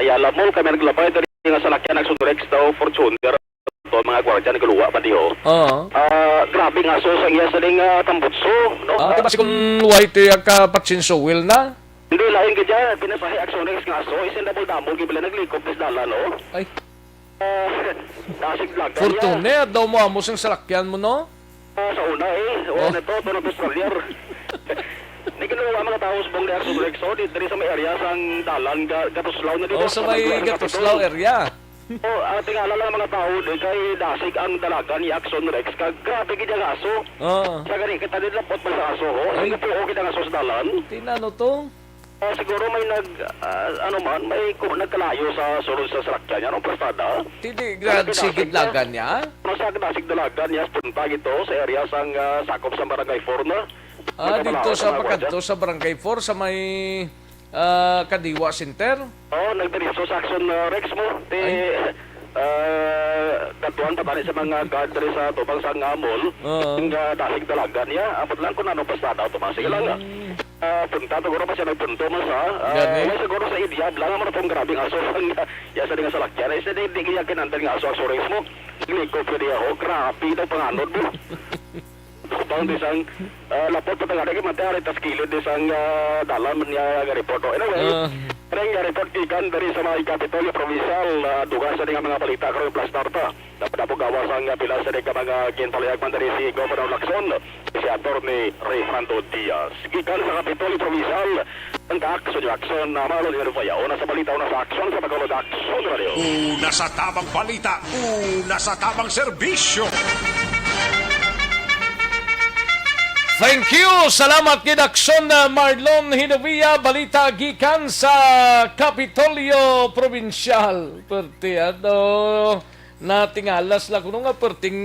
Ayala Mall, kami naglabay diri nga salakyan, Aksyon Rex daw, Fortuner. Ito, mga gwardiya, nagluwa pa di, ho. Oo. Ah, grabe nga aso sang iya sining, ah, tambutso, no? Ah, Ah, di ba si kung white, eh, ang kapatsin Suwil na? Hindi, lain ka dyan. Pinasahi, Aksyon Rex nga aso. Isin double-double, gibila naglikop, dis dalan, no? Ay. Ah, dasig vlog ka niya. Fortuner, daw mo amo sing salakyan mo, no? Ah, sa una, eh. Wala Oh. na to, ito na best player. May ginawa mga tao sa Bong Reaction Rex, oh, di, diri sa may area, sang dalan, ga-, Gatuslaw na dito, Oh, sa sa may Manduan, sa Gatuslaw Kapitol. area. Oh, ang tingala lang mga tao, di kay dasig ang dalagan ni Aksyon Rex. Kag grabe gid ang aso. Oo. Sa gani, kita din lapot man sa aso, oh. Ay. Sige po, okay ang aso sa dalan. Tinano to? Ah, siguro may nag, ah, ano man, may ku-, nagkalayo sa sulod sa salakyan niya, no, pasada. Tindi, Ano grad, sige, pinasig niya? Dalagan niya? Ano sa pinasig dalagan niya, punta ito sa area sang, ah, sakop sa Barangay four na. Ah, Nagkabalaw dito sa sa mga gwardiya. Pakadto sa Barangay four, sa may, ah, Kadiwa Center? Oo, nagdiretso sa Action, ah, Rex mo. Ti, Ay. ah, katuan pa tani sa mga guard diri sa tubang sa nga mall. Oo. Ang, ah, dasig dalagan niya. Ambot lang kung ano pasada, Tomas. Sige lang, ah. Mm. Ah, punta, siguro pa siya nagpunto man sa, ah, Gani? Wala siguro sa idyab lang, ano pong grabing aso ang, ah, ya sa nga salakyan. Ay, sa di, di kaya kinandan nga aso, aso race mo. Naglikop ka diya, oh, grabe daw panganod mo. Bang di sang, ah, lapot pa taga, di ka matari, tas kilid di sang, ah, dalan man niya nga report, oh. Anyway, Ah. Ring nga report gikan diri sa mga Kapitolyo Provincial, ah, dugang sa nga mga balita, karong plastar ta. Dapat na po gawas ang, ah, pila sa ka mga ginpalihag man diri si Governor Lacson, si Attorney Rayfrando Diaz. Gikan sa Kapitolyo Provincial, ang Action Action na Marlon Hervaya, una sa balita, una sa aksyon sa Tagalog Action Radio. Una sa tamang balita, una sa tamang serbisyo. Thank you. Salamat gid, Action na Marlon Hinovia. Balita gikan sa Kapitolyo Provincial. Perti, ano? Natingala sila kuno nga perting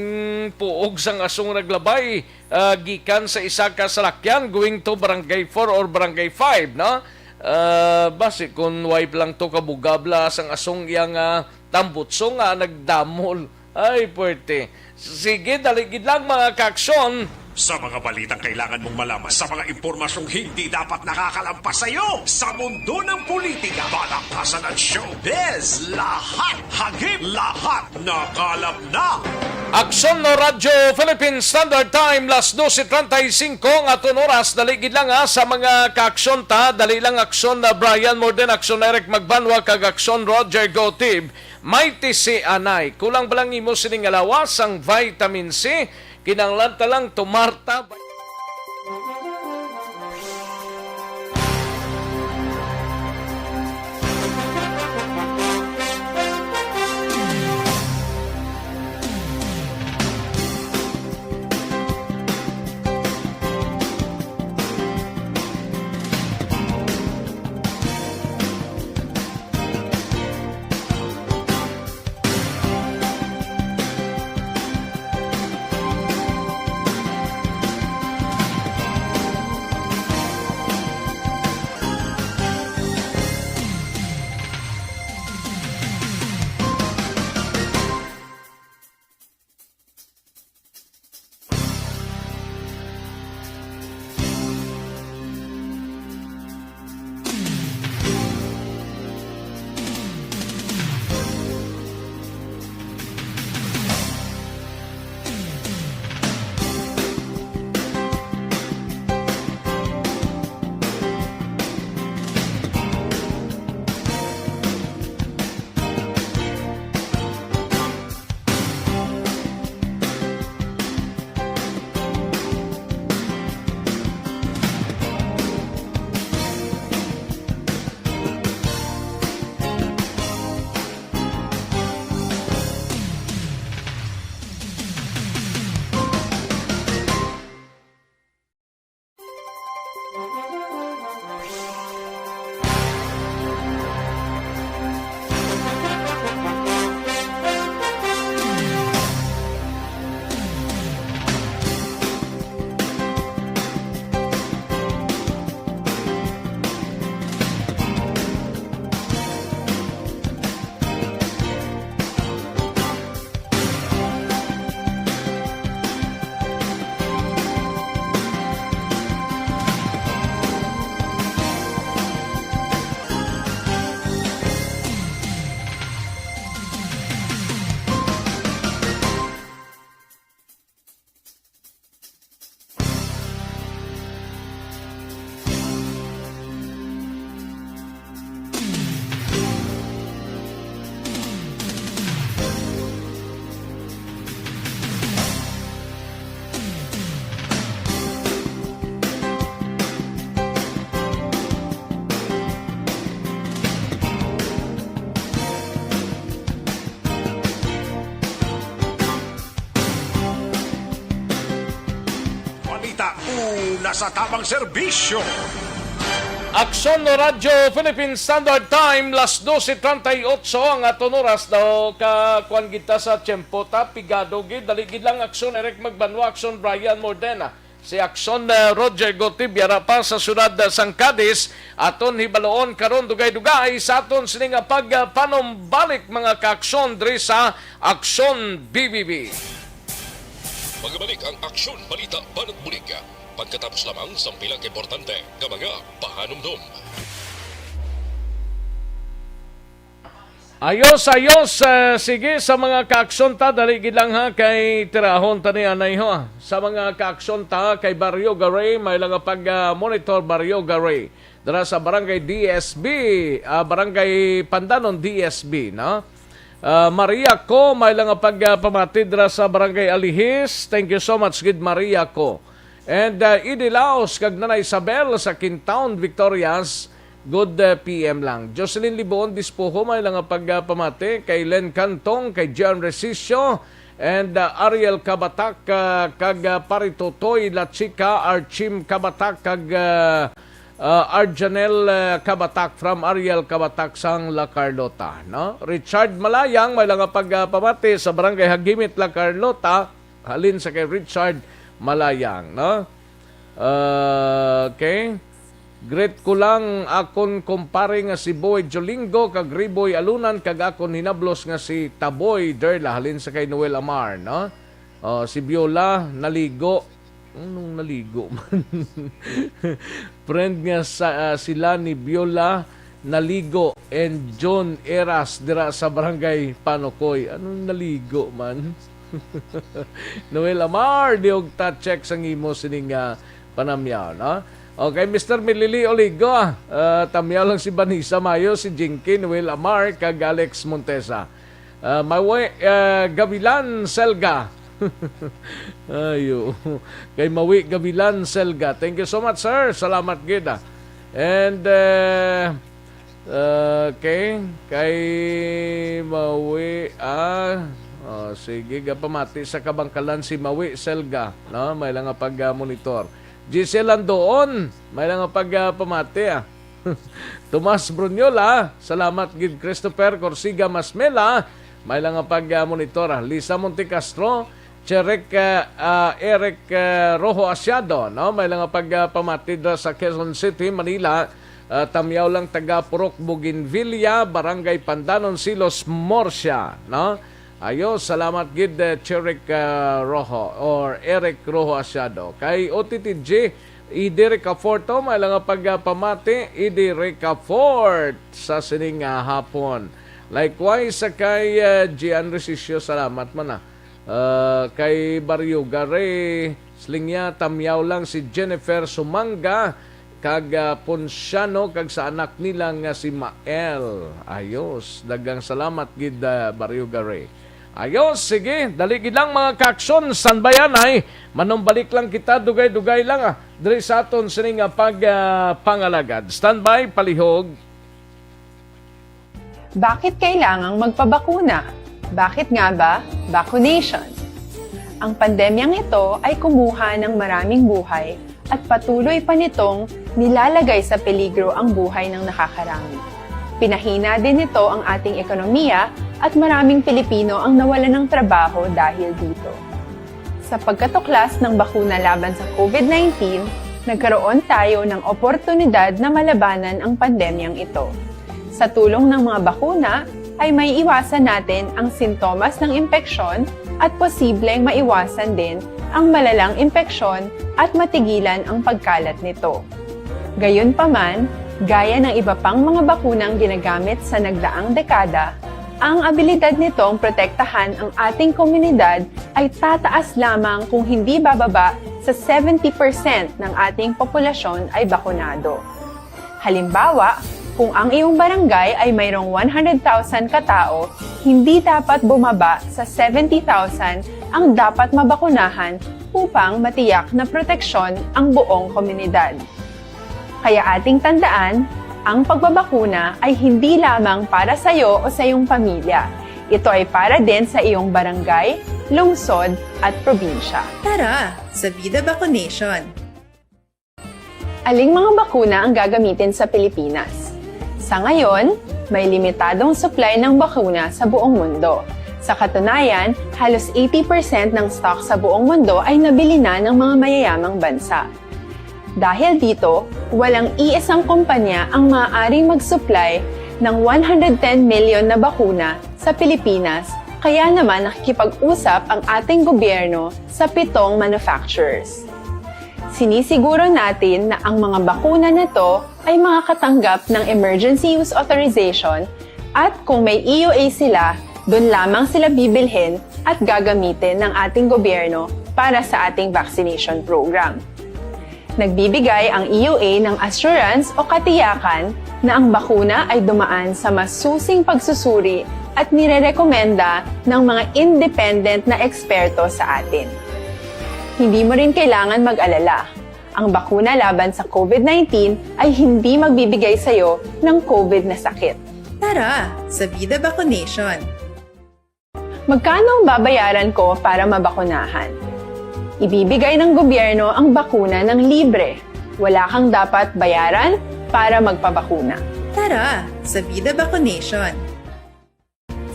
puog sang asong naglabay, ah, gikan sa isa ka salakyan going to Barangay four or Barangay five, no? Ah, basi kung wipe lang to kabugabla sang asong iyang, ah, tambutso nga nagdamol. Ay, puwerte. Sige, dali gid lang, mga kaaksyon. Sa mga balitang kailangan mong malaman, sa mga impormasyong hindi dapat nakakalampas sa iyo, sa mundo ng politika, balakasan at showbiz, lahat hagip, lahat nakalap na. Aksyon no Radyo Philippine Standard Time, las doce treinta y cinco ang aton oras. Dali gid lang, ha, sa mga kaaksyon ta. Dali lang, aksyon na Brian Morden, aksyon na Eric Magbanwa, kag aksyon Roger Gotib. May tisi anay. Kulang ba lang imo sining nga lawas, ang vitamin C? Kinahanglan ta lang tumarta. Una sa tamang serbisyo. Aksyon no Radyo Philippine Standard Time, las dose treinta y ocho ang aton oras daw. Kakuan kita sa tiyempo ta, pigado gid, dali gid lang. Aksyon Eric Magbanwa, Aksyon Brian Mordena, si Aksyon, eh, Roger Gotib, yara pa sa siyudad, eh, sang Cadiz. Aton hibaloon karon dugay-dugay sa aton sini nga pagpanumbalik, mga kaaksyon, diri sa Aksyon B B B. Magbalik ang Aksyon Balita Banat Bulig pagkatapos lamang sang pila ka importante nga mga pahanumdom. Ayos, ayos. Eh, sige, sa mga kaaksyon ta, dali gid lang ha, kay tirahon ta ni anay ho. Sa mga kaaksyon ta, kay Barrio Garay, may lang nga pag, ah, monitor Barrio Garay. Dira sa Barangay D S B, ah, Barangay Pandanon D S B, no? Ah, Maria Co, may lang nga pag, ah, pamati dira sa Barangay Alihis. Thank you so much, gid Maria Co. And, ah, Idi Laos kag Nanay Isabel sa Quintown, Victorias. Good, uh, P M lang. Jocelyn Liboon Dispoho, may lang nga pag, uh, pamati kay Len Cantong, kay John Resicio, and, uh, Ariel Kabatak, uh, kag, uh, Pari Totoy La Chica, Archim Kabatak, kag, uh, uh, Arjanel, uh, Kabatak from Ariel Kabatak sang La Carlota, no? Richard Malayang, may lang nga pag, uh, pamati sa Barangay Hagimit, La Carlota, halin sa kay Richard Malayang, no? Uh, okay. Greet ko lang akon kumpare nga si Boy Jolingo kag Riboy Alunan kag akon hinablos nga si Taboy Derla halin sa kay Noel Amar, no? Oh, si Biola naligo. Anong naligo man? Friend nga sa, ah, sila ni Biola naligo and John Eras dira sa Barangay Panokoy. Anong naligo man? Noel Amar, di og ta check sang imo sining, ah, panamyaw, no? Okay, Mister Milili Oligo, ah, tamyaw lang si Vanessa Mayo, si Jinky, Noel Amar, kag Alex Montesa. Ah, Mawi, ah, Gavilan Selga. Ayo. Kay Mawi Gavilan Selga. Thank you so much, sir. Salamat gid, ah. And, eh, okay. Kay Mawi, ah, oh, sige, gapamati sa Kabangkalan si Mawi Selga, no? May lang nga pag, ah, monitor. Giselle Andoon, may lang nga pag, ah, pamati, ah. Tomas Brunyola, salamat gid. Christopher Corsiga Masmela, may lang nga pag, ah, monitor, ah. Lisa Montecastro, Cherek, ah, ah, Eric, ah, Rojo Asiado, no? May lang nga pag, ah, pamati dira sa Quezon City, Manila. Ah, tamyaw lang taga Purok Bougainvillea, Barangay Pandanon, Silos, Murcia, no? Ayo, salamat gid, eh, Cherek, ah, Rojo or Eric Rojo Asiado. Kay O T T G, Idi Ricafort, oh, may lang nga pagpamati, Idi Ricafort sa sining nga hapon. Likewise, sa kay, ah, Gian Resisio, salamat man, ah. Ah, kay Barrio Gare, Slingya, tamyaw lang si Jennifer Sumanga, kag, ah, Ponciano, kag sa anak nila nga si Mael. Ayos. Daghang salamat gid, ah, Barrio Gare. Ayos, sige. Dali gid lang, mga kaaksyon. Standby anay. Manumbalik lang kita, dugay-dugay lang, ah, diri sa aton sini nga pag, ah, pangalagad. Standby, palihog. Bakit kailangang magpabakuna? Bakit nga ba vaccination? Ang pandemyang ito ay kumuha ng maraming buhay at patuloy pa nitong nilalagay sa peligro ang buhay ng nakakarami. Pinahina din nito ang ating ekonomiya at maraming Pilipino ang nawalan ng trabaho dahil dito. Sa pagkatuklas ng bakuna laban sa COVID nineteen, nagkaroon tayo ng oportunidad na malabanan ang pandemyang ito. Sa tulong ng mga bakuna, ay may iwasan natin ang sintomas ng impeksyon at posibleng maiwasan din ang malalang impeksyon at matigilan ang pagkalat nito. Gayunpaman, gaya ng iba pang mga bakunang ginagamit sa nagdaang dekada, ang abilidad nitong protektahan ang ating komunidad ay tataas lamang kung hindi bababa sa seventy percent ng ating populasyon ay bakunado. Halimbawa, kung ang iyong barangay ay mayroong one hundred thousand katao, hindi dapat bumaba sa seventy thousand ang dapat mabakunahan upang matiyak na proteksyon ang buong komunidad. Kaya ating tandaan, ang pagbabakuna ay hindi lamang para sa iyo o sa iyong pamilya. Ito ay para din sa iyong barangay, lungsod, at probinsya. Tara sa Vida Vacunation! Aling mga bakuna ang gagamitin sa Pilipinas? Sa ngayon, may limitadong supply ng bakuna sa buong mundo. Sa katunayan, halos eighty percent ng stock sa buong mundo ay nabili na ng mga mayayamang bansa. Dahil dito, walang iisang kumpanya ang maaaring mag-supply ng one hundred ten million na bakuna sa Pilipinas, kaya naman nakikipag-usap ang ating gobyerno sa pitong manufacturers. Sinisiguro natin na ang mga bakuna na to ay makakatanggap ng emergency use authorization, at kung may E U A sila, doon lamang sila bibilhin at gagamitin ng ating gobyerno para sa ating vaccination program. Nagbibigay ang E U A ng assurance o katiyakan na ang bakuna ay dumaan sa masusing pagsusuri at nirerekomenda ng mga independent na eksperto sa atin. Hindi mo rin kailangan mag-alala. Ang bakuna laban sa COVID nineteen ay hindi magbibigay sa iyo ng COVID na sakit. Tara sa Vida Vacunation! Magkano ang babayaran ko para mabakunahan? Ibibigay ng gobyerno ang bakuna ng libre. Wala kang dapat bayaran para magpabakuna. Tara sa Vida Vacunation!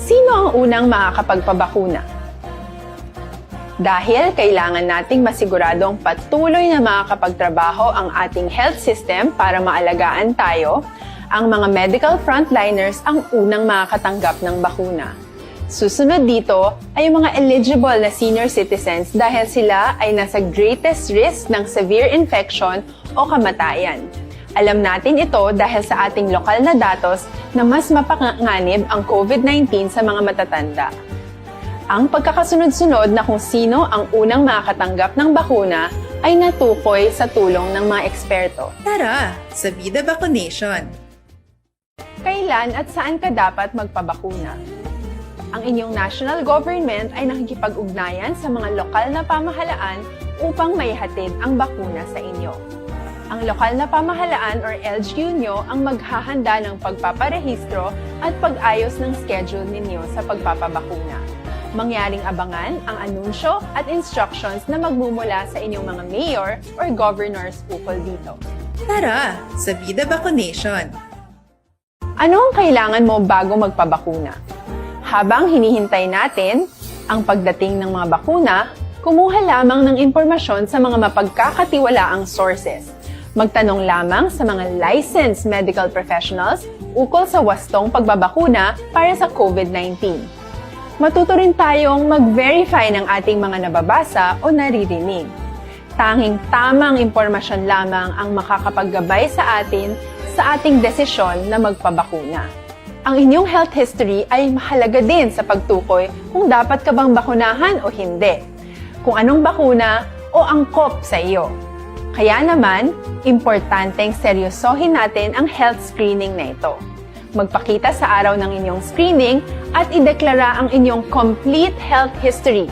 Sino ang unang makakapagpabakuna? Dahil kailangan nating masiguradong patuloy na makakapagtrabaho ang ating health system para maalagaan tayo, ang mga medical frontliners ang unang makakatanggap ng bakuna. Susunod dito ay ang mga eligible na senior citizens dahil sila ay nasa greatest risk ng severe infection o kamatayan. Alam natin ito dahil sa ating lokal na datos na mas mapanganib ang COVID nineteen sa mga matatanda. Ang pagkakasunod-sunod na kung sino ang unang makakatanggap ng bakuna ay natukoy sa tulong ng mga eksperto. Tara sa Vida Vacunation! Kailan at saan ka dapat magpabakuna? Ang inyong national government ay nakikipag-ugnayan sa mga lokal na pamahalaan upang maihatid ang bakuna sa inyo. Ang lokal na pamahalaan or L G U nyo ang maghahanda ng pagpaparehistro at pag-ayos ng schedule ninyo sa pagpapabakuna. Mangyaring abangan ang anunsyo at instructions na magmumula sa inyong mga mayor or governors ukol dito. Tara sa Vida Vacunation! Ano ang kailangan mo bago magpabakuna? Habang hinihintay natin ang pagdating ng mga bakuna, kumuha lamang ng impormasyon sa mga mapagkakatiwalaang sources. Magtanong lamang sa mga licensed medical professionals ukol sa wastong pagbabakuna para sa COVID nineteen. Matuto rin tayong mag-verify ng ating mga nababasa o naririnig. Tanging tamang impormasyon lamang ang makakapaggabay sa atin sa ating desisyon na magpabakuna. Ang inyong health history ay mahalaga din sa pagtukoy kung dapat ka bang bakunahan o hindi, kung anong bakuna o angkop sa iyo. Kaya naman, importanteng seryosohin natin ang health screening na ito. Magpakita sa araw ng inyong screening at ideklara ang inyong complete health history,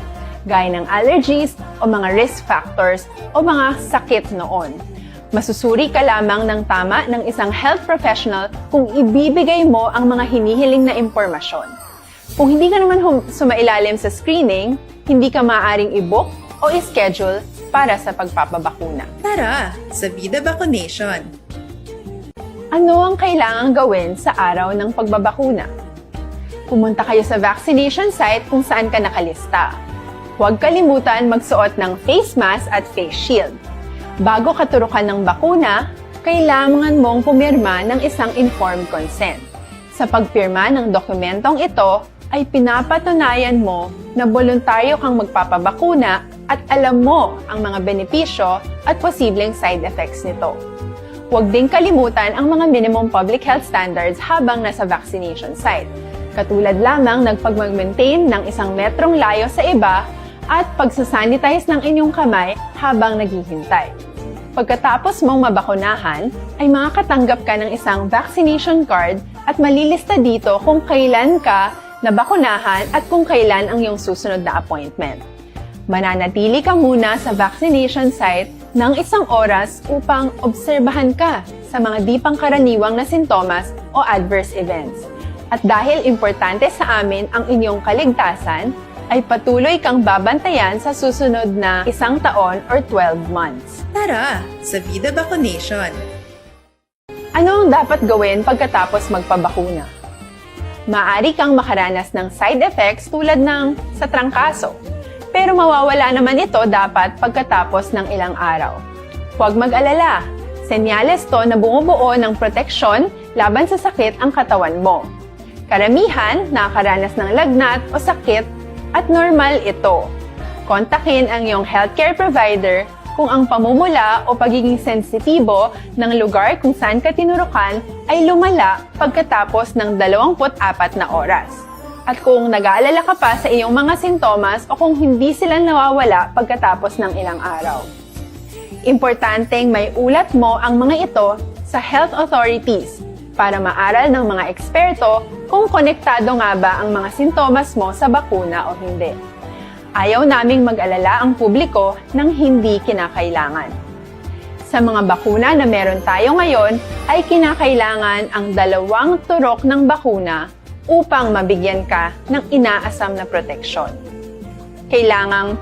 gaya ng allergies o mga risk factors o mga sakit noon. Masusuri ka lamang ng tama ng isang health professional kung ibibigay mo ang mga hinihiling na impormasyon. Kung hindi ka naman hum- sumailalim sa screening, hindi ka maaaring i-book o i-schedule para sa pagpapabakuna. Tara sa Vida Vacunation! Ano ang kailangang gawin sa araw ng pagbabakuna? Pumunta kayo sa vaccination site kung saan ka nakalista. Huwag kalimutan magsuot ng face mask at face shield. Bago katurukan ng bakuna, kailangan mong pumirma ng isang informed consent. Sa pagpirma ng dokumentong ito, ay pinapatunayan mo na boluntaryo kang magpapabakuna at alam mo ang mga benepisyo at posibleng side effects nito. Huwag ding kalimutan ang mga minimum public health standards habang nasa vaccination site, katulad lamang ng pagmag-maintain ng isang metrong layo sa iba at pagsasanitize ng inyong kamay habang naghihintay. Pagkatapos mong mabakunahan, ay makakatanggap ka ng isang vaccination card at malilista dito kung kailan ka nabakunahan at kung kailan ang iyong susunod na appointment. Mananatili ka muna sa vaccination site ng isang oras upang obserbahan ka sa mga di pangkaraniwang na sintomas o adverse events. At dahil importante sa amin ang inyong kaligtasan, ay patuloy kang babantayan sa susunod na isang taon or twelve months. Tara sa Vida Vaccination! Ano ang dapat gawin pagkatapos magpabakuna? Maari kang makaranas ng side effects tulad ng sa trangkaso, pero mawawala naman ito dapat pagkatapos ng ilang araw. Huwag mag-alala, senyales to na bumubuo ng proteksyon laban sa sakit ang katawan mo. Karamihan nakakaranas ng lagnat o sakit at normal ito. Kontakin ang iyong healthcare provider kung ang pamumula o pagiging sensitibo ng lugar kung saan ka tinurukan ay lumala pagkatapos ng dalawampu't apat na oras. At kung nag-aalala ka pa sa iyong mga sintomas o kung hindi sila nawawala pagkatapos ng ilang araw. Importanteng may ulat mo ang mga ito sa health authorities para maaral ng mga eksperto kung konektado nga ba ang mga sintomas mo sa bakuna o hindi. Ayaw naming mag-alala ang publiko ng hindi kinakailangan. Sa mga bakuna na meron tayo ngayon ay kinakailangan ang dalawang turok ng bakuna upang mabigyan ka ng inaasam na proteksyon. Kailangang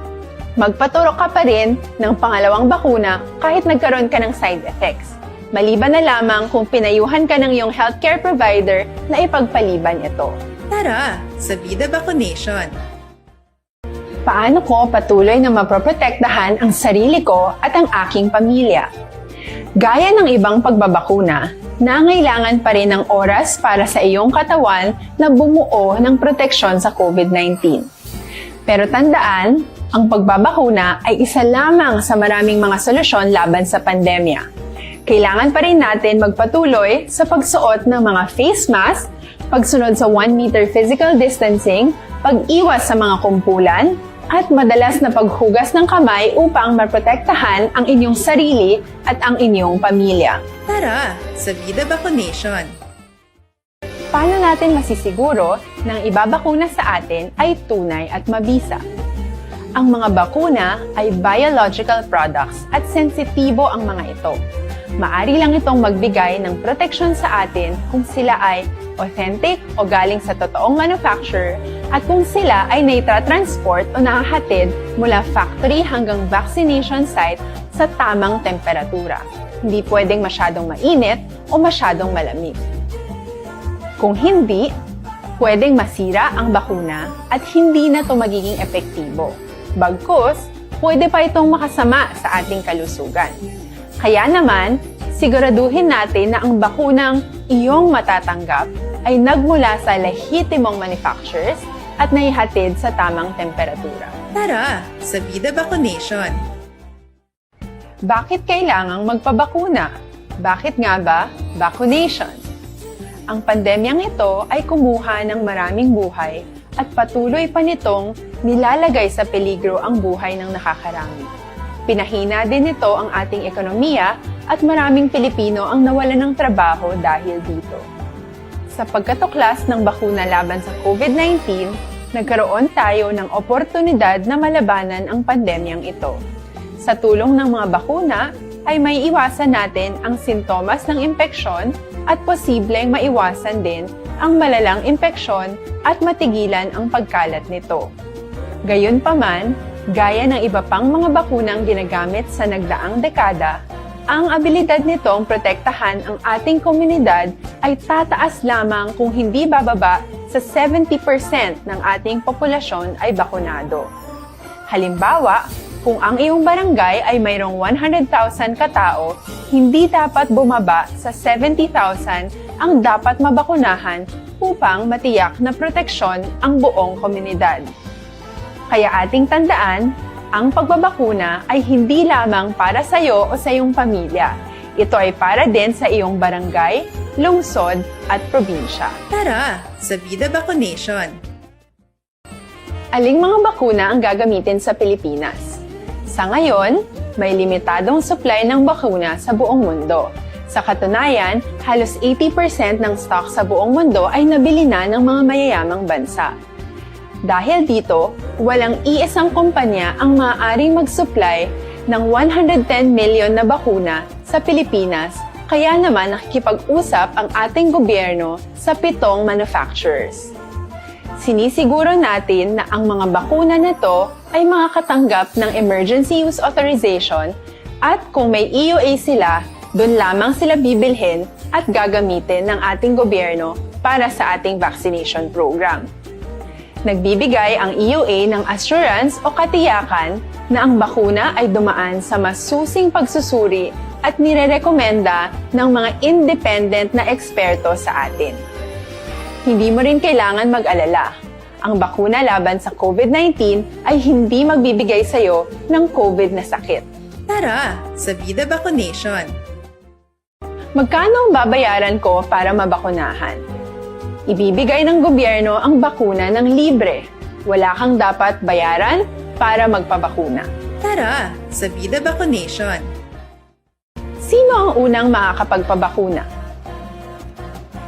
magpaturok ka pa rin ng pangalawang bakuna kahit nagkaroon ka ng side effects, maliban na lamang kung pinayuhan ka ng iyong healthcare provider na ipagpaliban ito. Tara sa Vida Vaccination! Paano ko patuloy na maproprotektahan ang sarili ko at ang aking pamilya? Gaya ng ibang pagbabakuna, nangailangan pa rin ng oras para sa iyong katawan na bumuo ng proteksyon sa COVID nineteen. Pero tandaan, ang pagbabakuna ay isa lamang sa maraming mga solusyon laban sa pandemya. Kailangan pa rin natin magpatuloy sa pagsuot ng mga face mask, pagsunod sa one meter physical distancing, pag-iwas sa mga kumpulan, at madalas na paghugas ng kamay upang maprotektahan ang inyong sarili at ang inyong pamilya. Tara sa Vida Vaccination! Paano natin masisiguro na ang ibabakuna sa atin ay tunay at mabisa? Ang mga bakuna ay biological products at sensitibo ang mga ito. Maari lang itong magbigay ng proteksyon sa atin kung sila ay authentic o galing sa totoong manufacturer at kung sila ay naitatransport o nahahatid mula factory hanggang vaccination site sa tamang temperatura. Hindi pwedeng masyadong mainit o masyadong malamig. Kung hindi, pwedeng masira ang bakuna at hindi na ito magiging epektibo. Bagkus, pwede pa itong makasama sa ating kalusugan. Kaya naman, siguraduhin natin na ang bakunang iyong matatanggap ay nagmula sa lehitimong manufacturers at naihatid sa tamang temperatura. Tara sa Vida Vaccination! Bakit kailangang magpabakuna? Bakit nga ba vaccination? Ang pandemyang ito ay kumuha ng maraming buhay at patuloy pa nitong nilalagay sa peligro ang buhay ng nakakarami. Pinahina din nito ang ating ekonomiya at maraming Pilipino ang nawalan ng trabaho dahil dito. Sa pagkatuklas ng bakuna laban sa COVID nineteen, nagkaroon tayo ng oportunidad na malabanan ang pandemyang ito. Sa tulong ng mga bakuna, ay maiiwasan natin ang sintomas ng impeksyon at posibleng maiwasan din ang malalang impeksyon at matigilan ang pagkalat nito. Gayunpaman, gaya ng iba pang mga bakunang ginagamit sa nagdaang dekada, ang abilidad nitong protektahan ang ating komunidad ay tataas lamang kung hindi bababa sa seventy percent ng ating populasyon ay bakunado. Halimbawa, kung ang iyong barangay ay mayroong one hundred thousand katao, hindi dapat bumaba sa seventy thousand ang dapat mabakunahan upang matiyak na proteksyon ang buong komunidad. Kaya ating tandaan, ang pagbabakuna ay hindi lamang para sa iyo o sa iyong pamilya. Ito ay para din sa iyong barangay, lungsod, at probinsya. Tara sa Vida Vaccination! Aling mga bakuna ang gagamitin sa Pilipinas? Sa ngayon, may limitadong supply ng bakuna sa buong mundo. Sa katunayan, halos eighty percent ng stock sa buong mundo ay nabili na ng mga mayayamang bansa. Dahil dito, walang iisang kumpanya ang maaaring mag-supply ng one hundred ten million na bakuna sa Pilipinas, kaya naman nakikipag-usap ang ating gobyerno sa pitong manufacturers. Sinisiguro natin na ang mga bakuna na to ay makakatanggap ng emergency use authorization at kung may E U A sila, doon lamang sila bibilhin at gagamitin ng ating gobyerno para sa ating vaccination program. Nagbibigay ang E U A ng assurance o katiyakan na ang bakuna ay dumaan sa masusing pagsusuri at nirerekomenda ng mga independent na eksperto sa atin. Hindi mo rin kailangan mag-alala. Ang bakuna laban sa COVID nineteen ay hindi magbibigay sa iyo ng COVID na sakit. Tara sa Vida Vaccination! Magkano ang babayaran ko para mabakunahan? Ibibigay ng gobyerno ang bakuna ng libre. Wala kang dapat bayaran para magpabakuna. Tara sa Vida Vaccination! Sino ang unang makakapagpabakuna?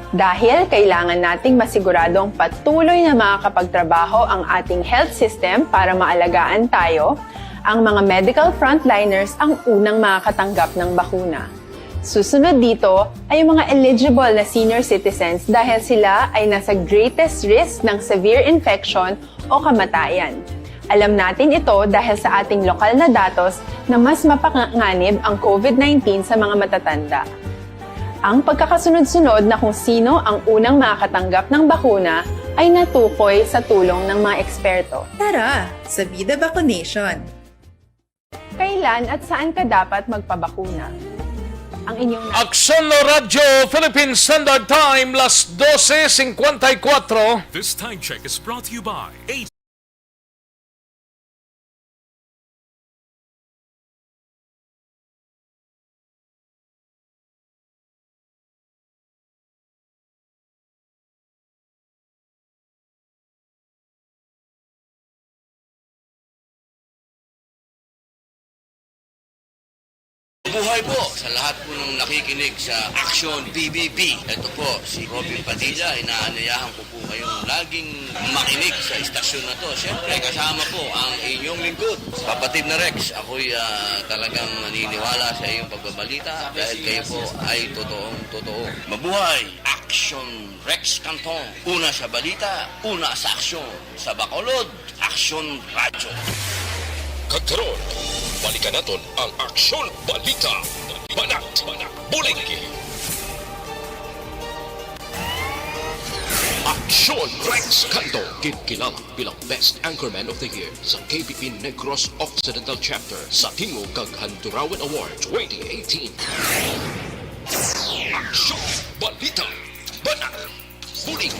Dahil kailangan nating masiguradong patuloy na makakapagtrabaho ang ating health system para maalagaan tayo, ang mga medical frontliners ang unang makakatanggap ng bakuna. Susunod dito ay ang mga eligible na senior citizens dahil sila ay nasa greatest risk ng severe infection o kamatayan. Alam natin ito dahil sa ating lokal na datos na mas mapanganib ang COVID nineteen sa mga matatanda. Ang pagkakasunod-sunod na kung sino ang unang makakatanggap ng bakuna ay natukoy sa tulong ng mga eksperto. Tara sa Vida Vaccination! Kailan at saan ka dapat magpabakuna? Ang inyong na- Aksyon Radyo Philippine Standard Time, las doce cincuenta y cuatro. This time check is brought to you by A Buhay po sa lahat po ng nakikinig sa Action B B B. Ito po si Robin Padilla. Inaanyayahan ko po kayong laging makinig sa istasyon na to. Siyempre, kasama po ang inyong lingkod, Kapatid na Rex. Ako'y, ah, talagang naniniwala sa iyong pagbabalita dahil kayo po ay totoong totoo. Mabuhay! Action Rex Canton. Una sa balita, una sa aksyon. Sa Bacolod, Aksyon Radyo. Kag karon, balikan naton ang Aksyon Balita. Banat, banat, bulig. Aksyon Rex Canton, ginkilala bilang Best Anchorman of the Year sa K B P Negros Occidental Chapter sa Tingog kag Handurawan Award twenty eighteen. Aksyon Balita. Banat. Bulig.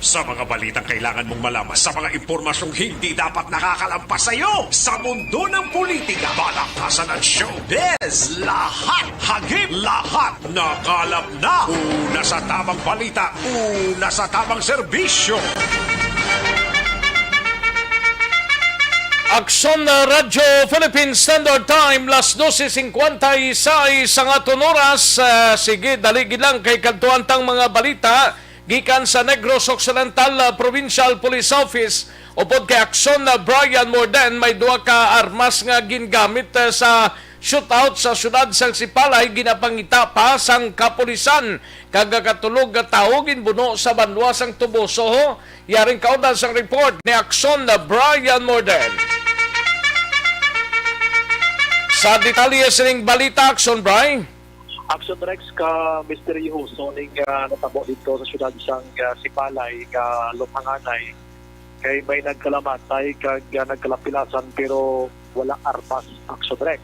Sa mga balitang kailangan mong malaman, sa mga impormasyong hindi dapat nakakalampas sa iyo, sa mundo ng politika, balaktasan at showbiz, lahat hagip, lahat nakalap na. Una sa tamang balita, una sa tamang serbisyo. Aksyon na Radyo Philippine Standard Time, las doce cincuenta y seis ang aton oras. Ah, sige, dali gid lang kay kadtuan tang mga balita gikan sa Negros Occidental, ah, Provincial Police Office. Upod kay Aksyon na Brian Morden, may duha ka armas nga gingamit, ah, sa shootout sa siyudad sang Sipalay, ginapangita pa sang kapulisan, kag ang katulo nga tawo ginbuno sa banwa sang Toboso. Yaring kaundan sang report ni Aksyon na Brian Morden. Sa detalye sining balita, Aksyon Bry. Aksyon Rex, ka misteryoso ning, ah, natabo dito sa siyudad sang, ah, Sipalay nga luthanganay. Kay may nagkalamatay kag, ah, nagkalapilasan pero wala armas, Aksyon Rex.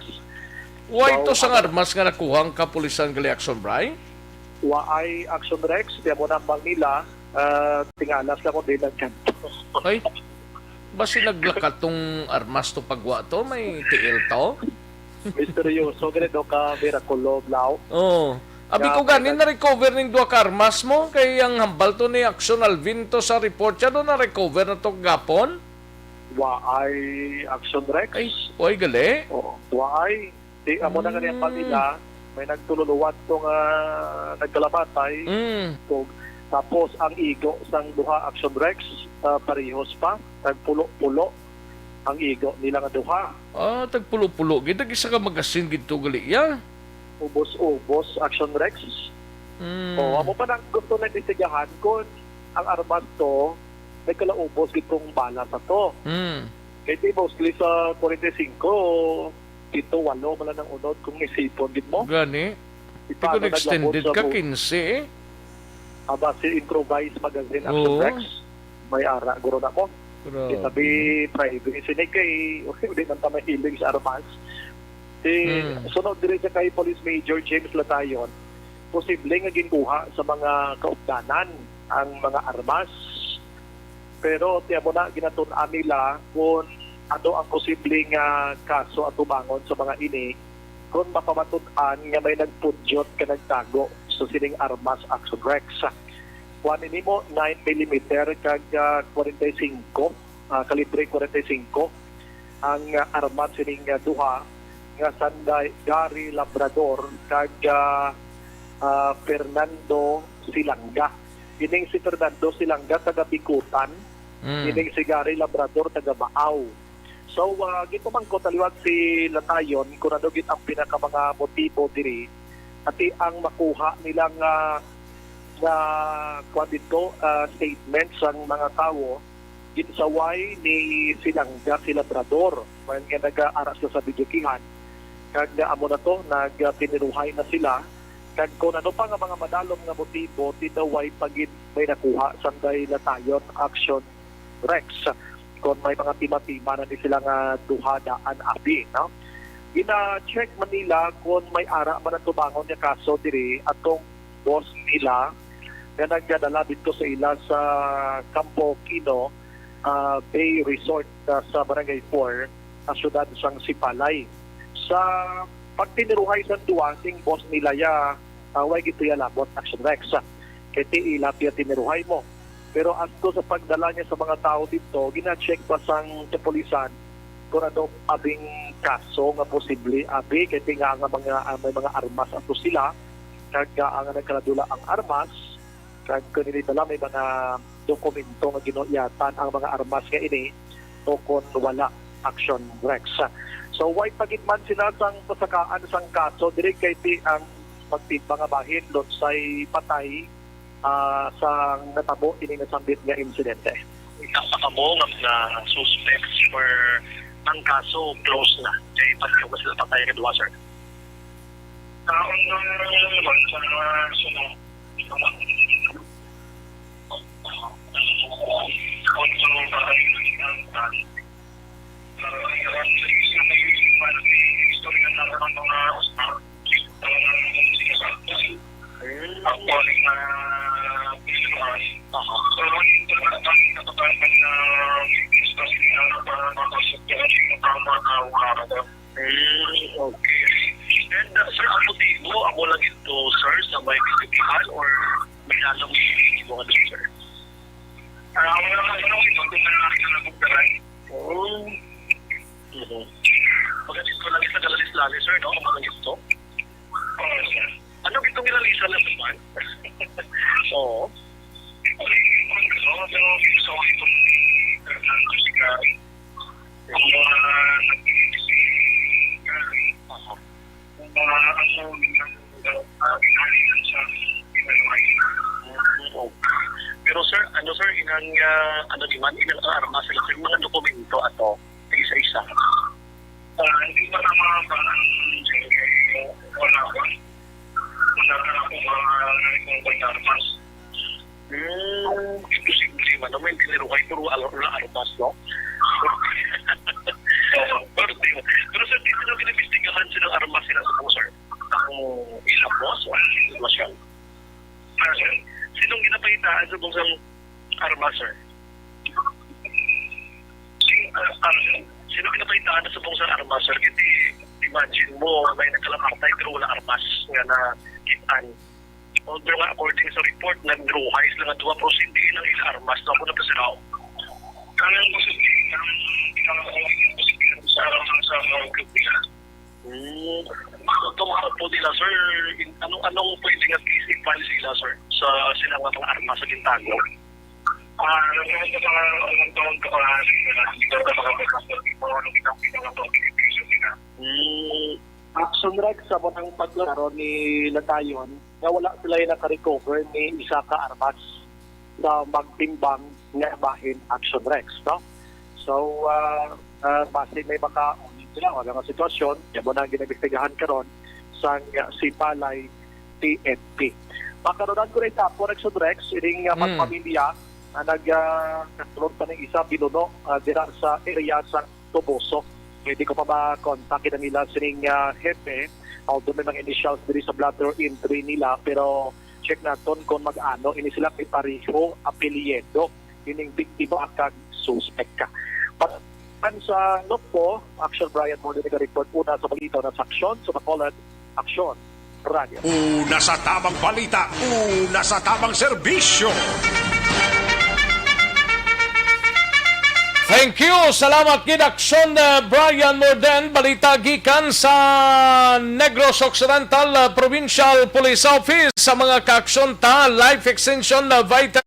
Way to sang armas nga nakuha ang kapulisan gali, Aksyon Bry? Waay, Aksyon Rex, kaya mo nambang nila, ah, tingalas ka kung di nagkanto. Ay, basi naglakat tong armas to pagwa to, may tiil to? Misteryoso, gani do ka mirakulo, Blau. Oo. Abi ko gani, na-recover ning duha ka armas mo, kay ang hambal to ni Aksyon Alvin to sa report siya, do na-recover na to gapon? Waay, Aksyon Rex. Ay, waay gali? Oo, waay. Di, amo na gani ang pamilya, may nagtululuwat to nga nagkalamatay. Mm. Kung, tapos ang igo sang duha, Aksyon Rex, ah, parehos pa, nagpulo-pulo ang igo nila nga duha. Ah, tagpulo-pulo gid, tag isa ka magasin gid to gali, ya. Ubos-ubos, Aksyon Rex. Mm. Oh, amo pa nang gusto na imbestigahan kung ang armas to nagkalaubos gid tong bala sa to. Hmm. Kay di mostly sa forty-five, pito, walo man lang ang unod kung isipon gid mo. Gani. Di Paano ko extended naglabot sa ka, bu- quince eh. Aba, si improvised magazine action Oo. tracks. May ara, guro na mo. Grabe. Kitabi private sini kay, okay, di man ta mahilig sa armas. Si Hmm. Sunod diri sa kay Police Major James Latayon, posible nga ginkuha sa mga kaupdanan ang mga armas. Pero tiyan mo na, ginatun-an nila kung ano ang posible nga kaso atubangon sa mga ini, kung mapamatud-an nga may nagpudyot ka nagtago sa sining armas, Action Rex. Kuan nimo, nine millimeter kag ah, forty-five, ah, kalibre forty-five ang ah, armas sining ah, duha nga sanday Gary Labrador kag ah, ah, Fernando Silanga. Ining si Fernando Silanga taga Bicutan, Hmm. ining si Gary Labrador taga Baaw. So, ah, gipamangkot taliwag si Latayon kung ano gid ang pinaka mga motibo diri, ati ang makuha nila nga nga kuan dito, ah, statement sang mga tawo, ginsaway ni Silanga si Labrador, man nga nag-aras na sa videokihan, kag amo na to, nagtiniruhay na sila, kag kung ano pa nga mga madalom nga motibo, tinaway pa gid may nakuha sang Latayon Action Rex, kung may mga tima-tima na ni sila nga duha daan abi, no? Gina-check man nila kung may ara man ang tubangon nga kaso diri atong boss nila nga nagdadala dito sa ila sa Campo Quino, ah, Bay Resort, ah, sa Barangay four, sa siyudad sang Sipalay. Sa pagtiniruhay sa duwa ning boss nila ya, ah, way gito ya labot, Action Rex. Kay ti ila tiya tiniruhay mo. Pero as to sa pagdala niya sa mga tao dito, gina-check pa sang kapulisan kung ano abing kaso nga posible abi, kay ti nga, nga mga, ah, may mga armas ato sila, kag ah, nga nagkaladula ang armas, kag kung hindi bala may mga dokumento nga ginuhiyatan ang mga armas nga ini o kung wala, Action Rex. So, way pa gid man sila sang pasakaan sang kaso diri, kay ti ang magtimba nga bahin, lunsay patay, ah, sa natabo ini nasambit nga insidente. Isa pa kamo nga mga suspects or ang kaso close na? Kay patay ba sila patay nga duha, sir? Taon na naman sa mga sumang Mm, okay. And, uh, sir, ang motibo, amo lang ito, sir, sa may bibitihan or may lalong motibo nga doon, sir? Ah, wala lang, wala lang ito, kung may nakita na kong daray. Oh. Mhm. Pagka dito lang sa Galalislan, sir, no? Ang mga gusto. Oo, sir. Ano gitong ilalisa na naman? Oo. Ano, ano, gusto ko itong Fernando Sicario. Ang mga nag-iisip, Aha. Ang mga ano, ang mga, ah, pinalitan sa pinalitan. Mm, okay. Pero sir, ano sir, inang, ah, ano di man, inang armas sila, sir, mga dokumento ato, isa-isa. Ah, hindi pa na mga parang, wala pa. Wala pa na po mga, mga armas. Hmm, imposible man. May tiniruhay, puro al-, wala armas, no? Pero, pero sir, di sila binibistigahan silang armas sila sa sir? Ang ilang boss o ang sitwasyon? Ah, sir. Sinong ginapangitaan sa bungsang armas, sir? Sing, ah, ah, sino ginapangitaan sa bungsang armas, sir? Kasi imagine mo, may nagkalamatay pero wala armas nga nakitaan. Although nga, according sa report, nagdruhay sila nga duha, pero hindi lang ila armas, no? Ako na pa sila. Ang posible, ang pinaka-, ang posible sa, sa mga group nila. Hmm. Itong po nila, sir, in-, anong, anong pwede nga case i-file sila, sir, sa sila nga mga armas sa gintago? Ah, ano sa mga, anong taon ka pa, sila, hindi ka makapagkakot, kung anong pinaka-, pinaka-, Hmm. Action Rex, sa munang pagklaro ni Latayon nga wala sila yung nakarecover ni isa ka armas. sa magtimbang nga bahin Action Rex, no? So, ah, ah, base may maka-, sila o mga sitwasyon, yan mo na ang ginaimbestigahan karon sang, ah, Sipalay P N P. Makaronan ko rin sa Action Rex, ining, ah, Mm. magpamilya, ah, nag, ah, kasulod pa ning isa binuno, ah, dira sa area sa Toboso. Pwede ko pa ba kontakin ang ila sining, ah, hepe? Although may mga initials diri sa blotter entry nila, pero check naton kung mag-ano ini sila kay pareho apelyido ining biktima kag suspek. Pagkan sa Nokpo, Action Brian Muli nag-report una sa balita na sa Aksyon sa Bacolod, Aksyon Radio. Una sa tamang balita, una sa tamang serbisyo. Thank you. Salamat gid, Aksyon, uh, Brian Morden. Balita gikan sa Negros Occidental, uh, Provincial Police Office. Sa mga kaaksyon ta, life extension, uh, vital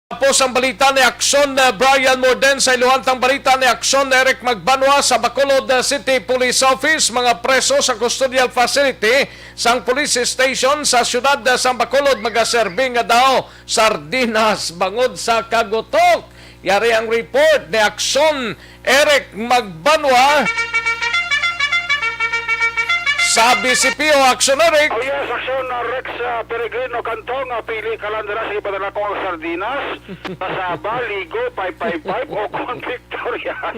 Tapos ang balita ni Aksyon, uh, Brian Morden. Sa iluhantang balita ni Aksyon, Eric Magbanwa, sa Bacolod, uh, City Police Office, mga preso sa custodial facility sang police station sa siyudad, uh, sang Bacolod, magaserbi nga daw sardinas bangod sa kagutok. Yari ang report ni Aksyon Eric Magbanwa sa B C P O. Aksyon, Eric. Oh yes, Aksyon, uh, Rex, uh, Peregrino Cantong, uh, pili ka lang dira sa ipadala ko ang sardinas, pasaba, ligo, five five five, o kon Victorias.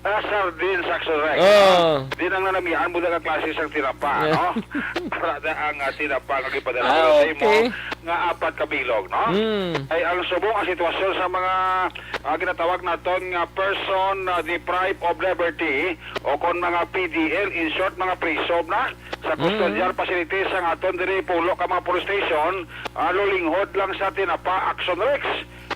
Ah, sardines, Aksyon, Rex. Ah. Di nang nanamian mo na klase sang tinapa, Yeah. no? Para na ang, ah, tinapa nga gipadala Ah, sa imo okay. nga apat ka bilog, no? Mm. Ay ang subong ang sitwasyon sa mga, ah, ginatawag naton nga person, ah, deprived of liberty o kon mga P D L, in short, mga prisob na sa Mm. custodial facilities sang aton diri pulo ka mga police station, ah, lulinghod lang sa tinapa, Aksyon, Rex.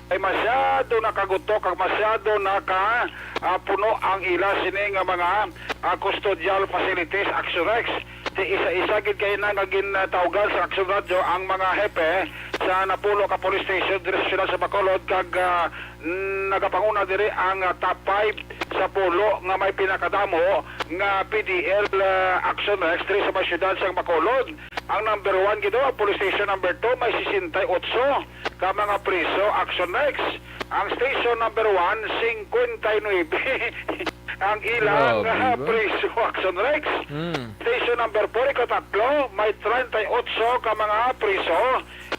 Ay masyado nakagutok kag masyado naka, ah, puno ang ila sini nga mga, ah, custodial facilities, Action Rex. Di isa-isa gid kay na nga gintawgan sa Action Radio ang mga hepe sa napulo ka police station diri sa siyudad sa Bacolod kag, ah, nagapanguna diri ang, ah, top five sa pulo nga may pinakadamo nga P D L, ah, Action Rex diri sa may siyudad sa Bacolod. Ang number one gid, ang police station number two may sesenta y ocho ka mga priso, Action Rex. Ang station number one, singkwenta y nuebe ang ilang, Grabe, ah, ba? priso, Action Rex. Hmm. Station number four, ikatatlo, may treinta y ocho ka mga priso.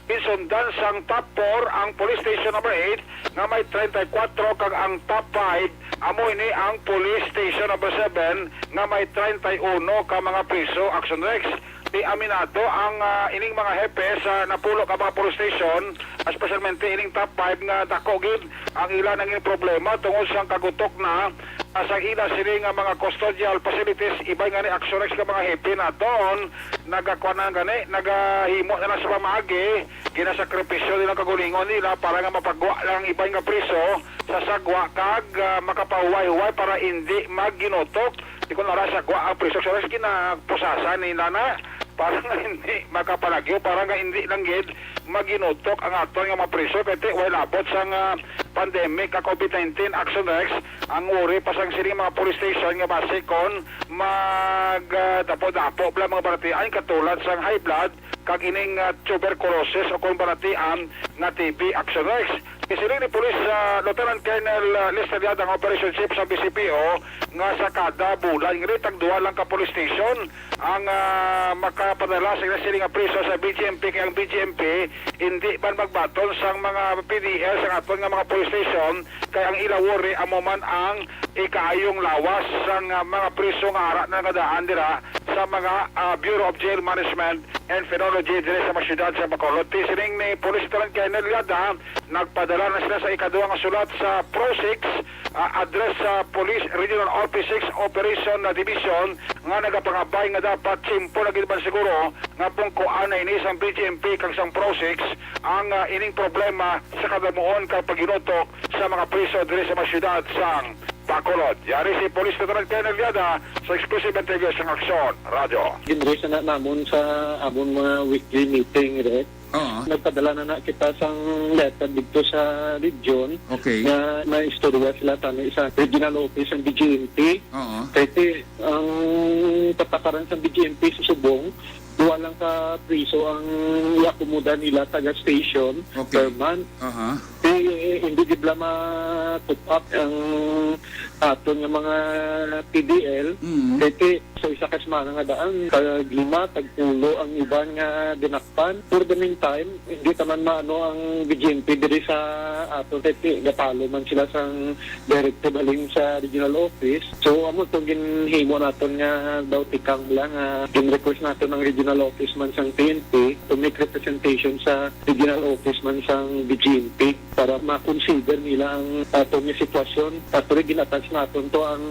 Insundan sang top four ang police station number eight nga may treinta y cuatro kag ang top five amo ini ang police station number seven nga may treinta y uno ka mga priso, Action Rex. Di aminado ang, ah, ining mga hepe sa napulo ka mga police station, espesyalmente ining top five nga dako gid ang ila nangin problema tungod sang kagutok na, ah, sang ila sini nga mga custodial facilities, ibay nga ni Action Rex nga mga hepe naton, nagakuan na gani, nagahimo na lang sa pamaagi, ginasakripisyo nila kagulingon nila para nga mapagwa lang ang ibay nga priso sa sagwa kag, ah, makapahuway-huway para indi magginutok. Di ko nara sagwa ang priso, sa ginapusasan nila na para nga hindi makapalagyo, para nga hindi lang gid maginutok ang aton nga mga priso, kay ti way labot sang, ah, pandemic nga COVID nineteen, Action Rex, ang worry pa sang sining mga police station nga basi kon mag, ah, dapo-dapo bala mga balatian katulad sang high blood kag ining, ah, tuberculosis o kon balatian nga T B, Action Rex. Isiling ni Police, ah, Lieutenant Colonel, ah, Lester Yada, ang Operation Chief sa B C P O, nga sa kada bulan, nga tagduwa lang ka police station ang, ah, makapadala sa ila sini nga priso sa B G M P, kay ang B G M P hindi man magbaton sang mga P D L sang aton nga mga police station, kay ang ila worry amo man ang ikaayong lawas sang, ah, mga priso nga ara na nagadaan dira sa mga, ah, Bureau of Jail Management and Penology diri sa mga syudad sa Bacolod. Ti sining ni Police Lieutenant Colonel Yada, nagpadala na sila sa ikaduha nga sulat sa Pro six, ah, address sa Police Regional Office six Operation na Division nga nagapangabay nga dapat tiyempo na gid man siguro nga pungkuan na ini sang B G M P kag sang Pro six ang, ah, ining problema sa kadamuon kag paghinutok sa mga priso diri sa mga syudad sang Bacolod. Yari si Police Lieutenant Colonel Yada sa exclusive interview sa Aksyon Radio. Ginraise na namon sa amon mga weekly meeting, Rek. Oo. Nagpadala na na kita sang letter dito sa region Okay. nga may istorya sila tani sa regional office ng B G M P. Oo. Kaya ti, ang patakaran sa B G M P sa Subong, duwa lang ka priso ang iakomoda nila taga station Okay. per month. Aha. Ti, hindi gid la ma-top up ang aton nga mga P D L. Mm. Kaya ti, sa isa ka semana nga daan, tag lima, tag pulo ang iban nga dinakpan. For the meantime, hindi ta man maano ang B G M P diri sa aton. Kaya ti, gapalo man sila sang directive halin sa regional office. So, amo itong ginhimo naton nga daw tikang lang, ah, gin-request naton ang regional office man sang P N P to make representation sa regional office man sang B G M P para ma-consider nila ang aton nga sitwasyon. Actually, gin-attach naton to ang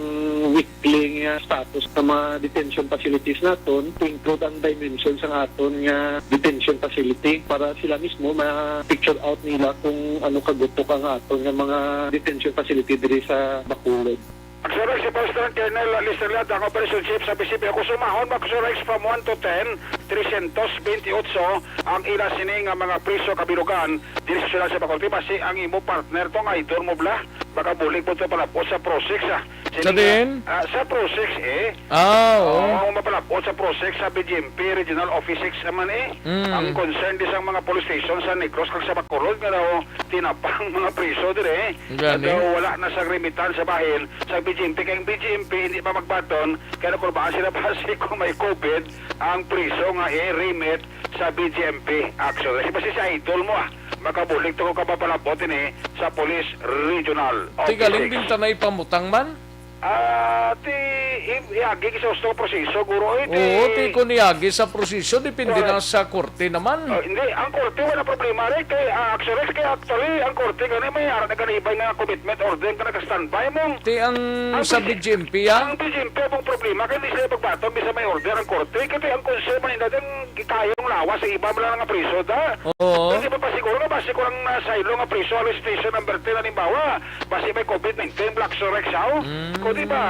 weekly nga status sa mga detention facilities naton to include ang dimension sang aton nga detention facility para sila mismo ma-picture out nila kung ano kagutok ang aton nga mga detention facility diri sa Bacolod. Aksyon Rex, si Police Lieutenant Colonel Lester Lata, ang Operation Chief sa B C P O. Kung sumahon mo, Aksyon Rex, from one to ten, tresyentos bentiocho ang ila sini nga mga priso kabilugan diri sa siyudad sa Bacolod. Basi ang imo partner to, ang idol mo bala, makabulig po to palabot sa Pro six, ah. Sini Sa nga, din? ah, sa Pro six, eh. Ah, oo. Oo, ang mapalabot sa Pro six sa B G M P Regional Office six naman, eh. Mm. Ang concern di sa mga police station sa Negros kag sa Bacolod nga daw tinapang mga priso dire, eh. Gani? Nga daw wala na sa remittance sa bahin sa B G M P, kay ang B G M P hindi pa magbaton, kaya nakurbaan sila basi kung may COVID ang priso nga i-remit sa B G M P. Actually, basi si idol mo, ah, makabulig to kung kapapalabot ini sa Police Regional Office Tigaling six. Din tanay pamutang man? Ah, ti, i-, iagi sa gusto proseso, guro, eh, ti Oo, ti kung iagi sa proseso, depende Correct. Na sa korte naman. Ah, hindi, ang korte wala problema, re, kay, ah, Action Rex, kay actually, ang korte gani may ara na ganibay nga commitment order nga naka-standby mo. Ti ang Ang sa B G M P, ah? Ang B G M P, ang problema, kay hindi sila pagbaton, bisa may order ang korte, kay ang concern man nila, ang gikayong lawas sa iba mo lang nga priso, da? Oo. Hindi pa pasiguro nga, basi ko lang na sa ilo nga priso, alas station number ten, halimbawa, basi may COVID nineteen, Black Sorex, aw? Mm. Kung di ba,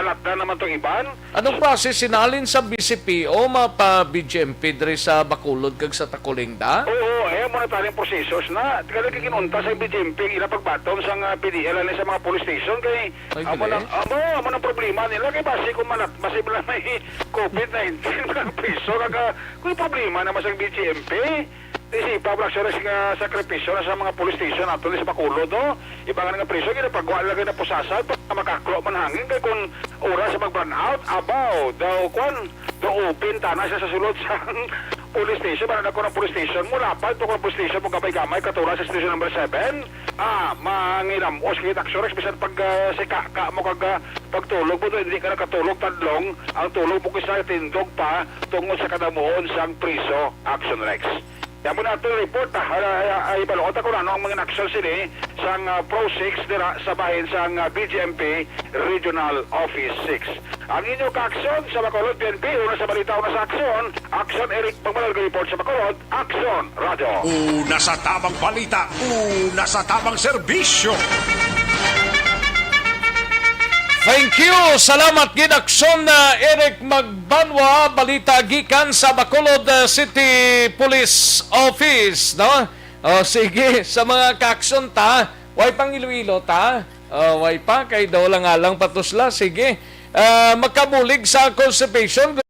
latda naman tong iban? Anong klase sinalin sa B C P O, mapa B G M P diri sa Bacolod kag sa Tacolingda? Oo, eh, mo na taning prosesos na. Kaya kaginunta sa B G M P, ila pagbaton sa nga P D L, ani sa mga police station, kay Ay, amo na, gali? amo, amo na problema nila, kay basi kung manat-, basi bala may COVID nineteen, mga priso, kag, ah, kung problema naman sa B G M P, isipa, Black Sorex, nga sakripisyo na sa mga police station ato ni sa Bacolod, no? Iba nga nga priso, ginapagwa lang na pusasan, para makaklo man hangin, kay kung oras sa mag-brownout, abaw, daw, kwan, daw open, tana siya sa sulod sa police station, para na ko ng police station, mo lapad to ko ng police station, mo gamay-gamay, katulad sa station number seven, ah, manginamos, kay Action Rex, bisan pag, ah, sika ka mo kag, ah, pagtulog mo, hindi ka nakatulog, tadlong, ang tulog mo kisa tindog pa, tungod sa kadamuon sang priso, Action Rex. Yan mo na ito report, ah. Ay, ay, ay, balota ko na ano ang mga aksyon sini sang, ah, Pro six dira sa bahin sang, ah, B G M P Regional Office six. Ang inyo kaaksyon sa Bacolod, P N P, una sa balita, una sa aksyon. Aksyon, Eric Magmalal, report sa Bacolod. Aksyon, Radyo. Una sa tabang balita, una sa tabang serbisyo. Thank you. Salamat gid, Aksyon, ah, Eric Magbanwa. Balita gikan sa Bacolod, ah, City Police Office, no? O, sige, sa mga kaaksyon ta, Way pang Iloilo ta? Ah, way pa, kay daw lang alang patusla. Sige. Ah, makabulig sa constipation.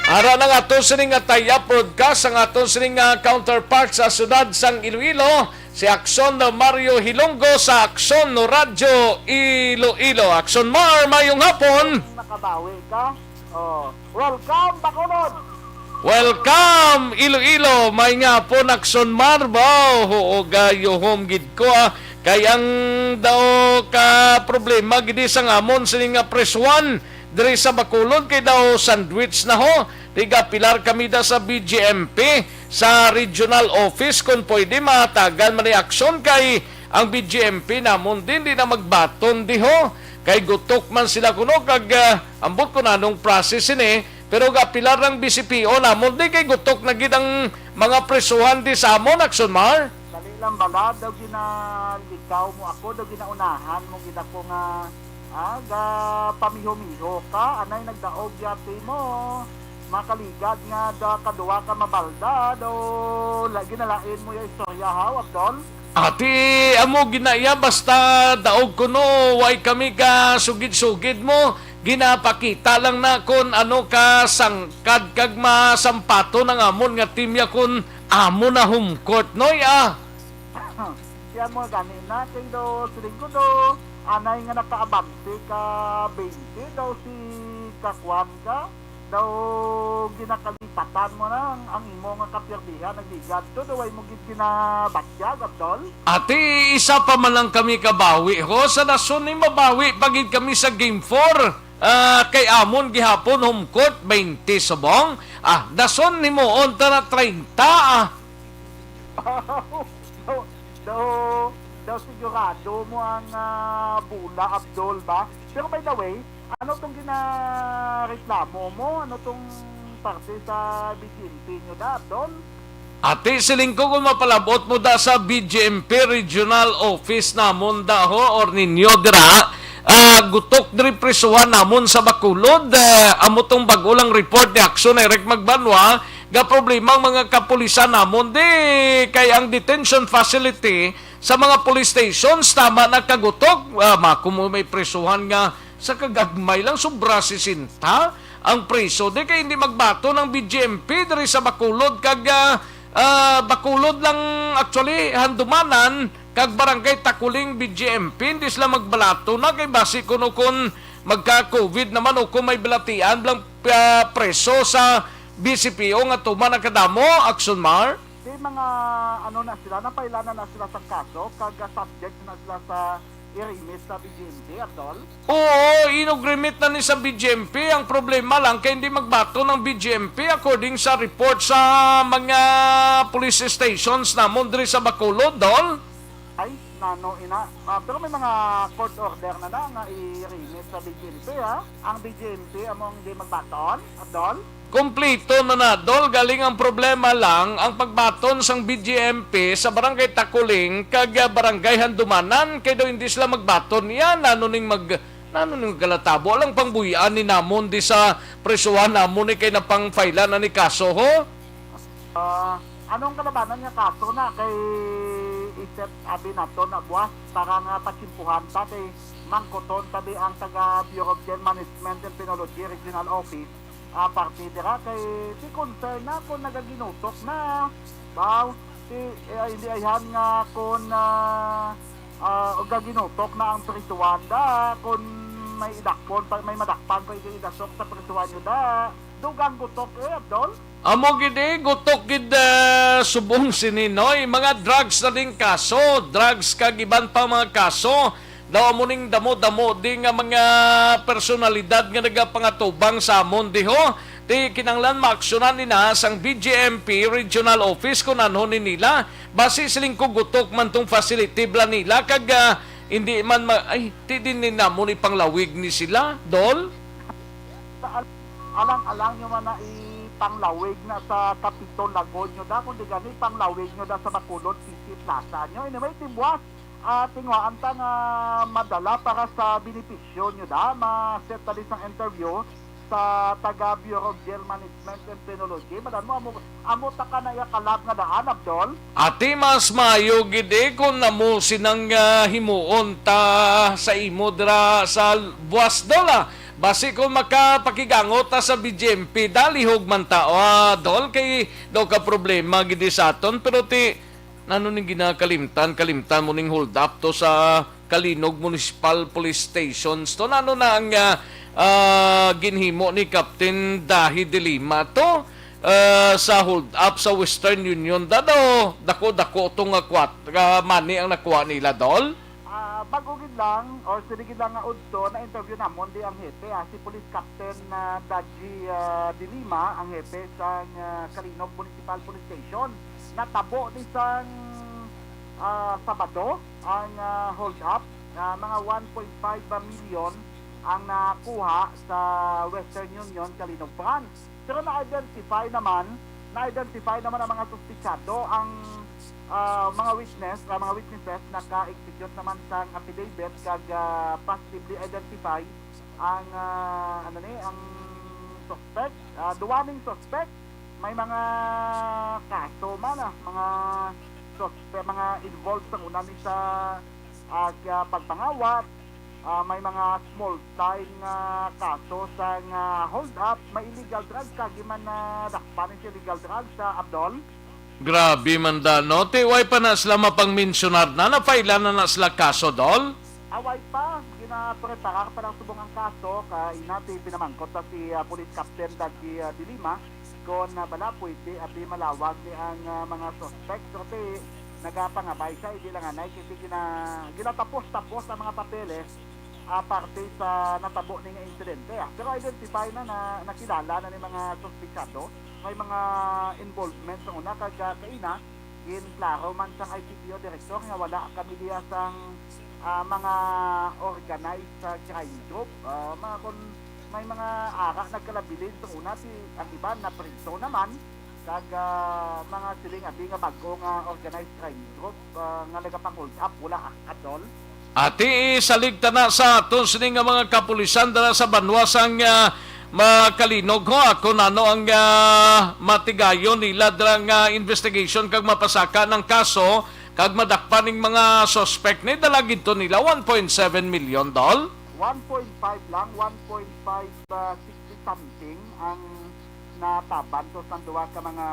Ara na nga aton sining nga tie-up broadcast ang aton sining nga counterpart sa siyudad sang Iloilo, si Akson Mario Hilonggo sa Akson Radyo Iloilo. Akson Mar, mayong hapon. Nakabawi ka? Oh, welcome, Bacolod! Welcome, Iloilo! May nga po, Akson Mar, ba? Oo, gayuhom gid ko, ah. Kay ang daw ka problema gid sa ngamon sini nga presuhan diri sa Bacolod kay daw sandwich na ho. Tigapilar kami da sa B G M P sa regional office kung pwede mahatagan man ni aksyon kay ang B G M P namon din di na magbaton di ho. Kay gutok man sila kuno kag, ah, ambot ko na anong process ini, pero gapilar ang B C P O namon di kay gutok na gid ang mga presuhan di sa amon, Akson Mar. Dali lang bala, daw ginalikaw mo ako, daw ginaunahan mo gid ako nga, ah, ga pamiho-miho ka, anay nagdaog yati mo. Makaligad nga da, kaduwa ka mabalda, daw lagi nalain mo yung istorya, ha, Abdol? Ati, amo ginaya, basta daog kuno, way kami ka sugid-sugid mo. Ginapakita lang na kon ano ka sangkad kag masampaton ang amon nga team ya kon amo na home court, noy, ah. Siya mo gani na, kay do, siling ko do, anay nga nakaabante ka twenty daw si Kakwan ka. Daw ginakalipatan mo na ang, ang imo nga kapirdihan, nagligad to, daw ay mo gid ginabatyag, Abdol? Ati, isa pa man lang kami kabawi, ho, sa dason ni mabawi pa gid kami sa game four. Ah, kay amon gihapon home court, twenty subong. Ah, dason himuon ta na treinta, ah. Daw, daw, daw sigurado mo ang, ah, bola, Abdol, ba? Pero by the way, ano tong ginareklamo mo? Ano tong parte sa B G M P nyo da, Abdol? Ati, siling ko kung mapalabot mo da sa B G M P regional office namon da ho, or ninyo dira, ah, gutok diri prisuhan namon sa Bacolod. Ah, amo tong bag-o lang report ni Action Eric Magbanwa, ga problema ang mga kapulisan namon di kay ang detention facility sa mga police stations tama na kagutok. Ah, mako mo may prisuhan nga sa kagagmay lang, sobra sesenta ang preso. Di kay hindi magbaton ang B G M P diri sa Bacolod kag, ah, ah, Bacolod lang, actually, Handumanan kag Barangay Takuling B G M P, hindi sila magbalato na kay basi kuno kun magka-covid naman o kung may balatian lang, ah, preso sa B C P O nga tuman ang kadamo, Action Mar. Di mga ano na sila, napailanan na sila sa kaso, kag, ah, subject na sila sa i-remit sa B G M P, Abdol? Oo, inugrimit na ni sa B G M P. Ang problema lang kay hindi magbaton ang B G M P according sa report sa mga police stations namon diri sa Bacolod, Dol. Ay, nano ina. Ah, pero may mga court order na na nga i-remit sa B G M P, ha? Ang B G M P among di magbaton, Abdol? Kompleto na na, Dol. Galing ang problema lang, ang pagbaton sang B J M P sa Barangay Takuling kag, ah, Barangay Handumanan, kay daw hindi sila magbaton. Yan, ano ning mag-, ano ning magkalatabo? Alang pangbuy-an ni namon di sa presuhan namon ni kay napang-file na ni kaso, ho? Ah, anong kalabanan nga kaso na kay iset abi nato na buwas para nga patsimpuhan ta kay mangkuton ta di ang taga Bureau of Jail Management and Penology Regional Office, ah, parte dira kay si concern na kung nagaginutok na. Baw, si, eh, hindi ayhan nga kung, ah, ah, gaginutok na ang prisuhan da, kung may idakpon pa, may madakpan pa idasok sa prisuhan nyo da. Dugang gutok, eh, Abdol. Amo gid, eh, gutok gid, ah, subong sini, no? Yung mga drugs na ding kaso, drugs kag iban pa mga kaso, daw amo ning damo-damo di nga mga personalidad nga nagapangatubang sa amon diho. Ti kinahanglan maaksyonan ni na sang B J M P Regional Office kung ano ni nila. Basi siling ko gutok man tong facility bala nila kag, ah, hindi man ma-, ay, ti din ni namon ipanglawig ni sila, Dol? Sa al-, alang-alang nyo man na ipanglawig na sa Capitol Lagon nyo da, kundi gani ipanglawig nyo da sa Bacolod City Plaza nyo. Anyway, Team Buas, ah, tinguhaan ta nga madala para sa benepisyo nyo da. Ma-set ta din sang interview sa taga Bureau of Jail Management and Penology. Madan mo, amo, amo ta ka na iya kalab nga daan, Abdol. Ati, mas maayo gid, eh, kung amo sinang, ah, himuon ta sa imo dira sa Buas, Dol, ah. Basi kung makapakigangot ta sa B J M P, dalihog man ta, ah, Dol, kay daw ka problema gid sa aton, pero ti, nano ning ginakalimtan, kalimtan mo ning hold up to sa Calinog Municipal Police Stations to. Nano na ang, ah, ah, ginhimo ni Captain Dahi de Lima to, ah, sa hold up sa Western Union? Dado, dako-dako to nga kwat-, nga money ang nakuha nila, Dol? Ah, bago gid lang, or sini gid lang nga udto, na-interview namon di ang hepe, ah, si Police Captain, ah, Daji, ah, de Lima, ang hepe sang, ah, Calinog Municipal Police Station. Natabo ni sang, ah, Sabado ang, ah, hold up, ah, mga one point five million ang nakuha sa Western Union, Calinog Branch. Pero na-identify naman, na-identify naman ang mga suspitsado, ang, ah, mga witness, ang mga witnesses naka-execute naman sang affidavit kag, ah, positively identify ang, ah, ano ni, ang suspect. Ah, duwa ning suspect, may mga kaso man, ah, mga suspect, mga involved sa una ni sa, ah, pagpangawat, ah, may mga small time nga kaso sa nga hold up, may illegal drugs, kagi man na dakpan sa illegal drugs sa Abdol. Grabe man da, no? Ti, way pa na sila mapangmensyonar na, na-file na na sila kaso, Dol? Away pa, ginapreparar pa lang subong ang kaso, kay inati pinamangkot ta si, ah, Police Captain Dagi, ah, Dilima, kon, ah, bala pwede abi malawag ni ang, ah, mga suspect. So, ti, nagapangabay siya, hindi lang anay, kasi gina-, ginatapos-tapos ang mga papeles, ah, parte sa natabo ni nga insidente, ah. Pero identify na, na nakilala na ni mga suspitsado, may mga involvement sa una, kag, ah, kaina, ginklaro man sang I C P O director nga wala kami diya sang, ah, mga organized sa crime group. Ah, mga kun may mga ara nagkalabilin sa una, ti ang iban napriso naman, kag, ah, mga siling abi nga bag-o nga organized crime group, ah, nga nagapang-hold up, wala, ah, Abdol. Ati, isalig ta na sa aton sini nga mga kapulisan dala sa banwa sang, ah, Makalinog, ho, ah, kung ano ang, ah, matigayon nila dira nga investigation kag mapasaka ng kaso kag madakpan ning mga suspect ni dala gid to nila one point seven million, Dol? One point five lang, one point five, ah, sixty something ang nataban to sa duha ka mga,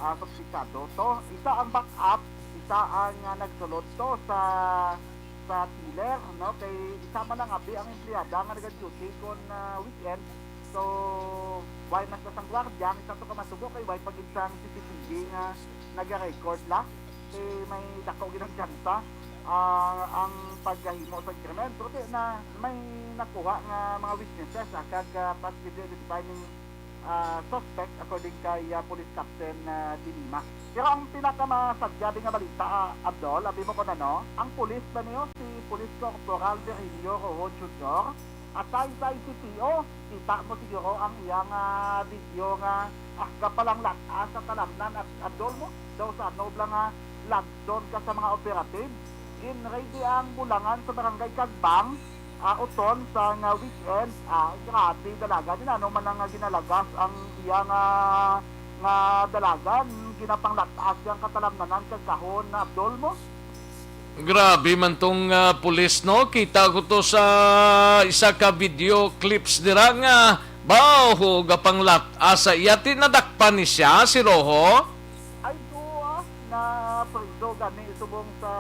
ah, suspitsado. To, isa ang backup, isa ang, ah, nagsulod to sa, sa teller, no? Kay isa man lang abi ang empleyada nga nag-duty kon, ah, weekend. So, why mas na sang gwardiya, ang isa to ka masubo kay why pa gid sang C C T V nga naga-record la. Kay may dako gid ang tsansa, ah, ang paghimo sa krimen. Pero di na may nakuha nga mga witnesses, ah, kag, ah, positively identified ning, ah, suspect according kay, ah, Police Captain, ah, Dilima. Pero ang pinakamasadya di nga balita, ah, Abdol, abi mo kon ano, ang pulis ba niyo si Police Corporal Virgilio Rojo Junior, Aside sa I C P O, kita mo siguro ang iyang, ah, video nga, ah, kapalang lat-as sa talamnan at Abdol mo, daw sa ano bala nga lagson ka sa mga operative. Gin-ready ang bulangan sa barangay Kagbang, ah, Oton sa nga weekend. Ah, grabe talaga. Di na ano man ang, ah, ginalagas ang iyang, ah, nga dalagan. Ginapanglat-as yang katalamnanan kag kahon na Abdol mo. Grabe man tong, ah, pulis, no? Kita ko to sa isa ka video clips dira nga, baw, gapanglat-as sa iya. Ti nadakpan ni siya, si Roho? Ay, duwa na priso gani subong sa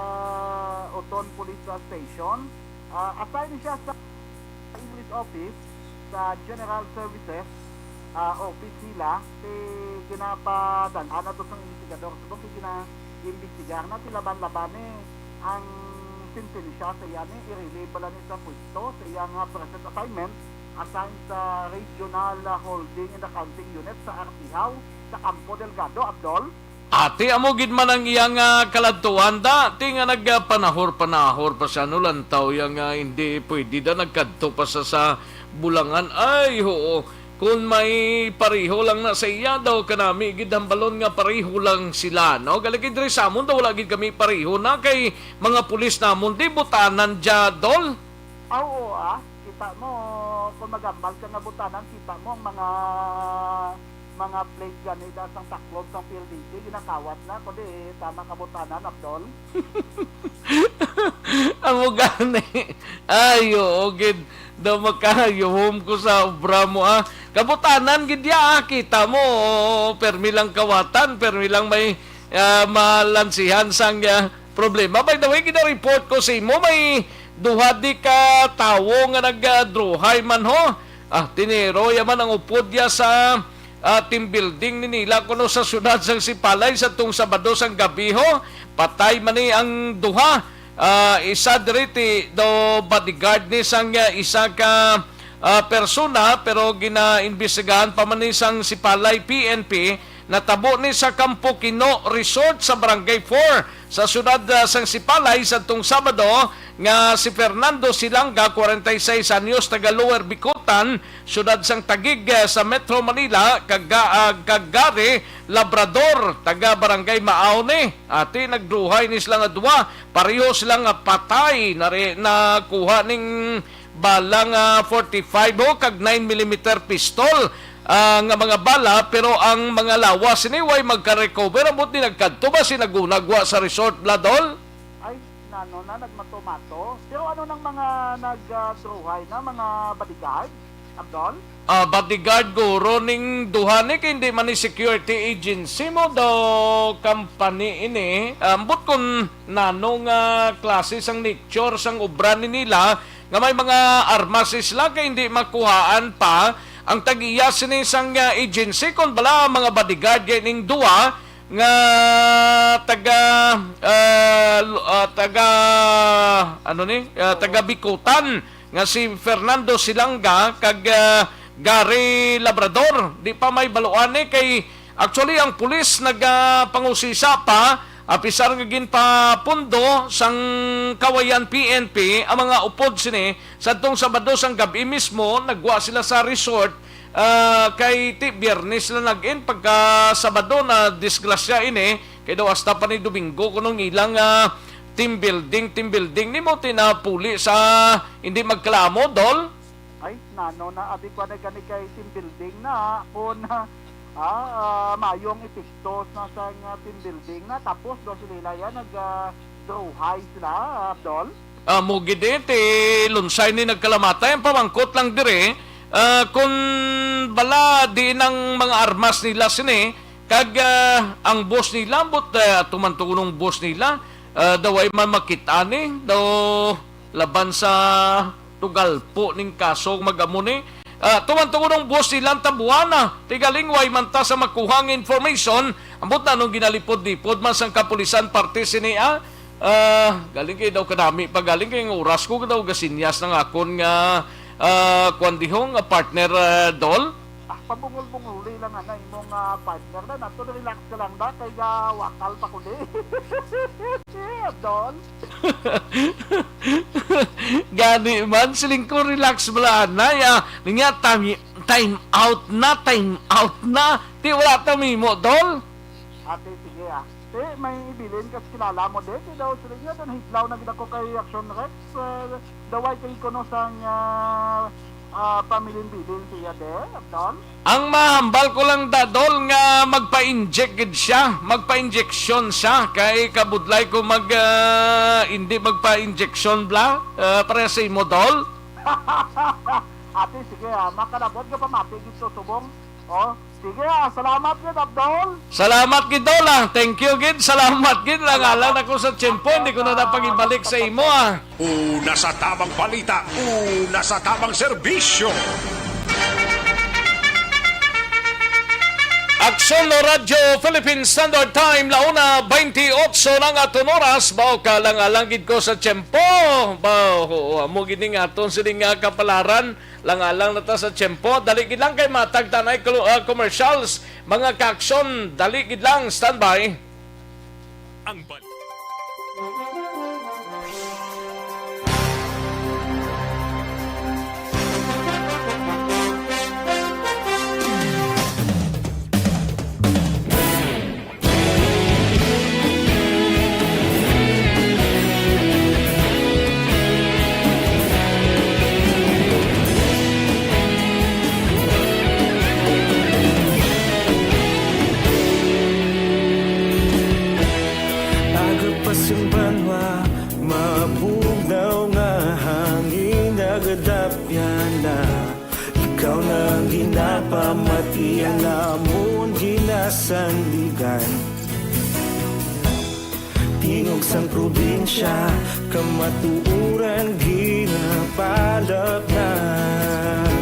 Oton Police Station. Ah, assign siya sa English Office sa General Services, ah, Office nila, ti ginapadal-an na to sang investigador. Subong ti gina-imbestigar na, ti laban-laban ni ang sentensya sa iya ni, i-relieve bala ni sa pwesto sa iya nga present assignment, assign sa Regional, ah, Holding and Accounting Unit sa Artihaw, sa Campo Delgado, Abdol. Ati, amo gid man ang iya nga kaladtuan da, ti nga nagpanahor-panahor pa siya, no, lantaw ya nga hindi pwede da nagkadto pa sa, sa bulangan. Ay, oo. Kung may pareho lang na sa iya daw, kanami gid hambalon nga pareho lang sila, no? Gali gid diri sa amon daw, wala gid kami pareho na kay mga pulis namon, di butanan dya, Dol? Ah, oo, ah. Kita mo, kung magambal ka nga butanan, kita mo ang mga, mga plate gani da sang taklob sang P L D T, ginakawat na, kundi tama ka butanan, Abdol. Amo gani. Ay, oo, gid. Daw makayuhom ko sa obra mo, ah. Kabutanan gid ya, ah. Kita mo, permi lang kawatan, permi lang may, ah, malansihan sang, ah, problema. By the way, gina-report ko sa imo, may duha di ka tawo nga nagdruhay man, ho. Ah, tiniro ya man ang upod ya sa, ah, team building ni nila kuno sa siyudad sang Sipalay sa tong Sabado sang gabi, ho. Patay man ni ang duha. Ah, isa diri ti daw bodyguard ni sang, ah, isa ka, ah, persona, pero ginaimbestigahan pa man ni sang Sipalay P N P. Natabo ni sa Campo Kino Resort sa Barangay four sa siyudad, ah, sang Sipalay sadtong Sabado nga si Fernando Silanga, forty-six anyos, taga Lower Bicutan, siyudad sang Taguig, ah, sa Metro Manila, kag, ah, kag Gary Labrador, taga Barangay Maao ni. Ati, nagdruhay ni sila nga duha, pareho sila nga patay, nari-, nakuha ning bala nga forty-five, ho, kag nine millimeter pistol, ah, nga mga bala, pero ang mga lawas sini way magka-recover. Ambot ni nagkadto ba si nagunagwa sa resort, Bladol? Ay, nano na, nagmato-mato. Pero ano nang mga nag, ah, druhay na, mga bodyguard, Abdol? Ah, bodyguard guro ning duha ni, kay hindi man ni security agency mo daw company ini. Ah, ambot kung nano nga klase sang nature sang obra ni nila, nga may mga armas sila kay hindi makuhaan pa ang tag-iya sini sang, ah, agency, kon bala mga bodyguard gay ning duwa nga taga, ah, lu-, ah, taga, ano ni, ah, taga Bicutan, nga si Fernando Silanga kag, ah, Gary Labrador. Di pa may baluan ni kay actually ang pulis nagapangusisa pa, apisar nga ginpapundo sang Kawayan P N P ang mga upod sini. Sadtong Sabado sang gab-i mismo, nagwa sila sa resort, ah, kay ti Biyernes sila nag-in, pagka Sabado na disgrasya ini, kay daw hasta pa ni Domingo kunong ilang, ah, team building, team building. Nimo ti napuli sa hindi magkalamo, Dol? Ay, nano na, abi ko na gani kay team building na, kun, ah, ah, mayong epektos na sa nga team building na, tapos daw sila yan nag, ah, druhay sila, ah, Dol? Ah, mo gid eh, ti Lunsay ni nagkalamatay. Ang pamangkot lang dire, ah, kun bala di nang mga armas nila sini, kag, ah, ang boss nila, ambot, ah, tuman to kunong boss nila, ah, daw ay man makit-an ni, daw laban sa tugalpo ning kaso mag-amo ni. Ah, tuman to kunong boss nila ang tabuana. Ti galing way man ta sa makuha nga information, ambot na nung ginalipod-lipod man sang kapulisan parte sini, ah. Ah, galing kay daw kanami pa, galing kay ang oras ko daw gasinyas ng akon nga, ah, kwan diho nga partner, ah, Dol. Ah, pabungol-bunguli lang ana imong, ah, partner na nato. Relax ka lang ba kay ga wakal pa ko di. Dol. Gani man, siling ko, relax bala, anay, ah. Niya, time, time out na, time out na. Di wala ta mimo, Dol. Ate, sige, ah. Te, may ibilin ka sa kilala mo, de. Kay daw, sige nga, dan higlaw na gid ako kay Action Rex. Eh, daway kay kuno sang, ah, ah, pamiling bilin siya, de, Abdon? Ang mahambal ko lang, da, Dol, nga magpa-inject gid siya, magpa-injection siya, kay kabudlay ko mag, ah, hindi magpa-injection bla, ah, pareha sa imo, Dol. Ate, sige, ah, makalabot nga pamati gid to subong. Oh, sige, ah, salamat gid, Abdon. Salamat gid, Dol, ah. Thank you gid, salamat gid. Lang alang ako sa tiyempo, hindi ko na napagibalik sa imo, ah. Una sa tamang balita, una sa tamang serbisyo. Aksyon Radyo Philippine Standard Time, la una twenty-eight na nga aton oras. Bao ka lang alang gid ko sa tiyempo. Bao, oo, amo gid ning aton sining nga kapalaran. Lang alang na ta sa tiyempo. Dali gid lang kay matag tanay klo-, ah, commercials. Mga ka-aksyon, dali gid lang. Standby. Ang bal- Aga pa sing banwa, mabugnaw nga hangin, nagadapyan na. Ikaw na ang ginapamati, ang amon ginasandigan. Tingog sang probinsya, kamatuoran ginapalapnag.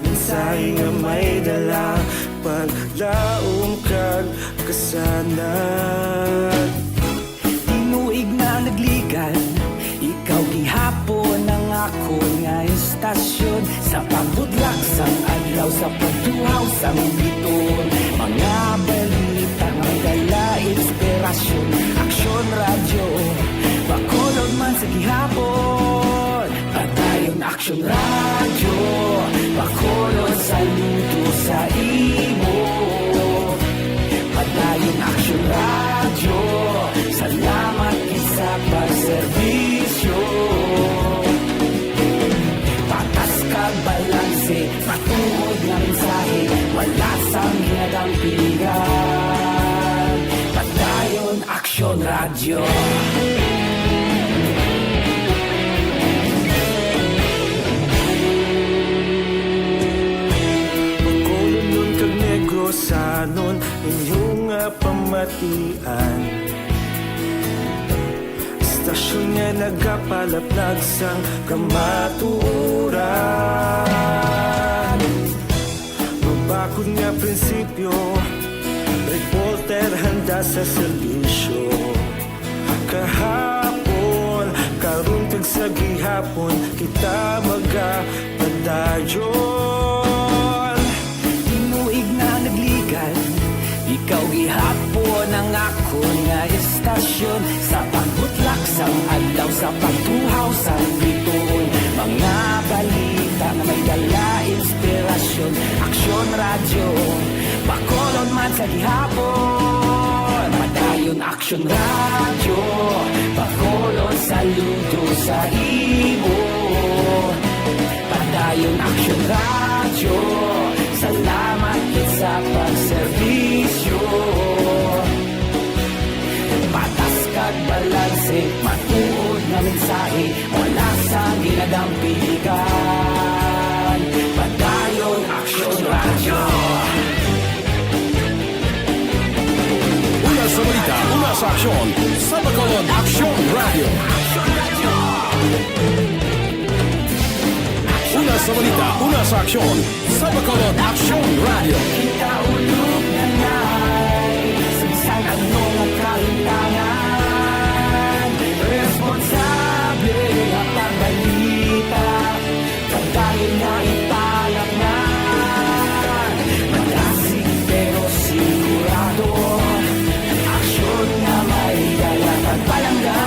Mensahe nga may dala, paglaom kag kasanag. Tinuig na nagligan, ikaw gihapon ang akon nga istasyon. Sa pagbutlak sang adlaw, sa pagtuhaw sang bituon, mga balita may dala inspirasyon. Aksyon Radyo, Bacolod man sa gihapon. Padayon Aksyon Radyo, Bacolod, saludo sa imo. Padayon Aksyon Radyo, salamat gid sa pagserbisyo. Patas kag balanse, matuod nga mensahe, wala sang ginadampigan. Padayon Aksyon Radyo. Bacolodnon kag Negrosanon, inyo nga pamatian. Istasyon nga nagapalapnag sang kamatuoran. Mabakod nga prinsipyo, reporter handa sa serbisyo. Kahapon, karon kag sa gihapon, kita magapadayon. Tinuig na nagligan, ikaw gihapon ang akon nga istasyon. Sa pagbutlak sang adlaw, sa pagtuhaw sang bituon, mga balita nga may dala inspirasyon. Aksyon Radyo, Bacolod man sa gihapon. Padayon Aksyon Radyo, Bacolod, saludo sa imo. Padayon Aksyon Radyo, salamat gid sa pagserbisyo. Patas kag balanse, matuod nga mensahe, wala sang ginadampigan. Padayon Aksyon Radyo. Una sa balita, una sa aksyon, sa Bacolod Aksyon Radyo. Una sa balita, una sa aksyon, sa Bacolod Aksyon Radyo. Kita ulog na nay, sa bisan ano nga kalimtangan, responsable nga pagbalita, padayon nga ipalapnag. Magasig pero sigurado, aksyon nga may dala kag palangga.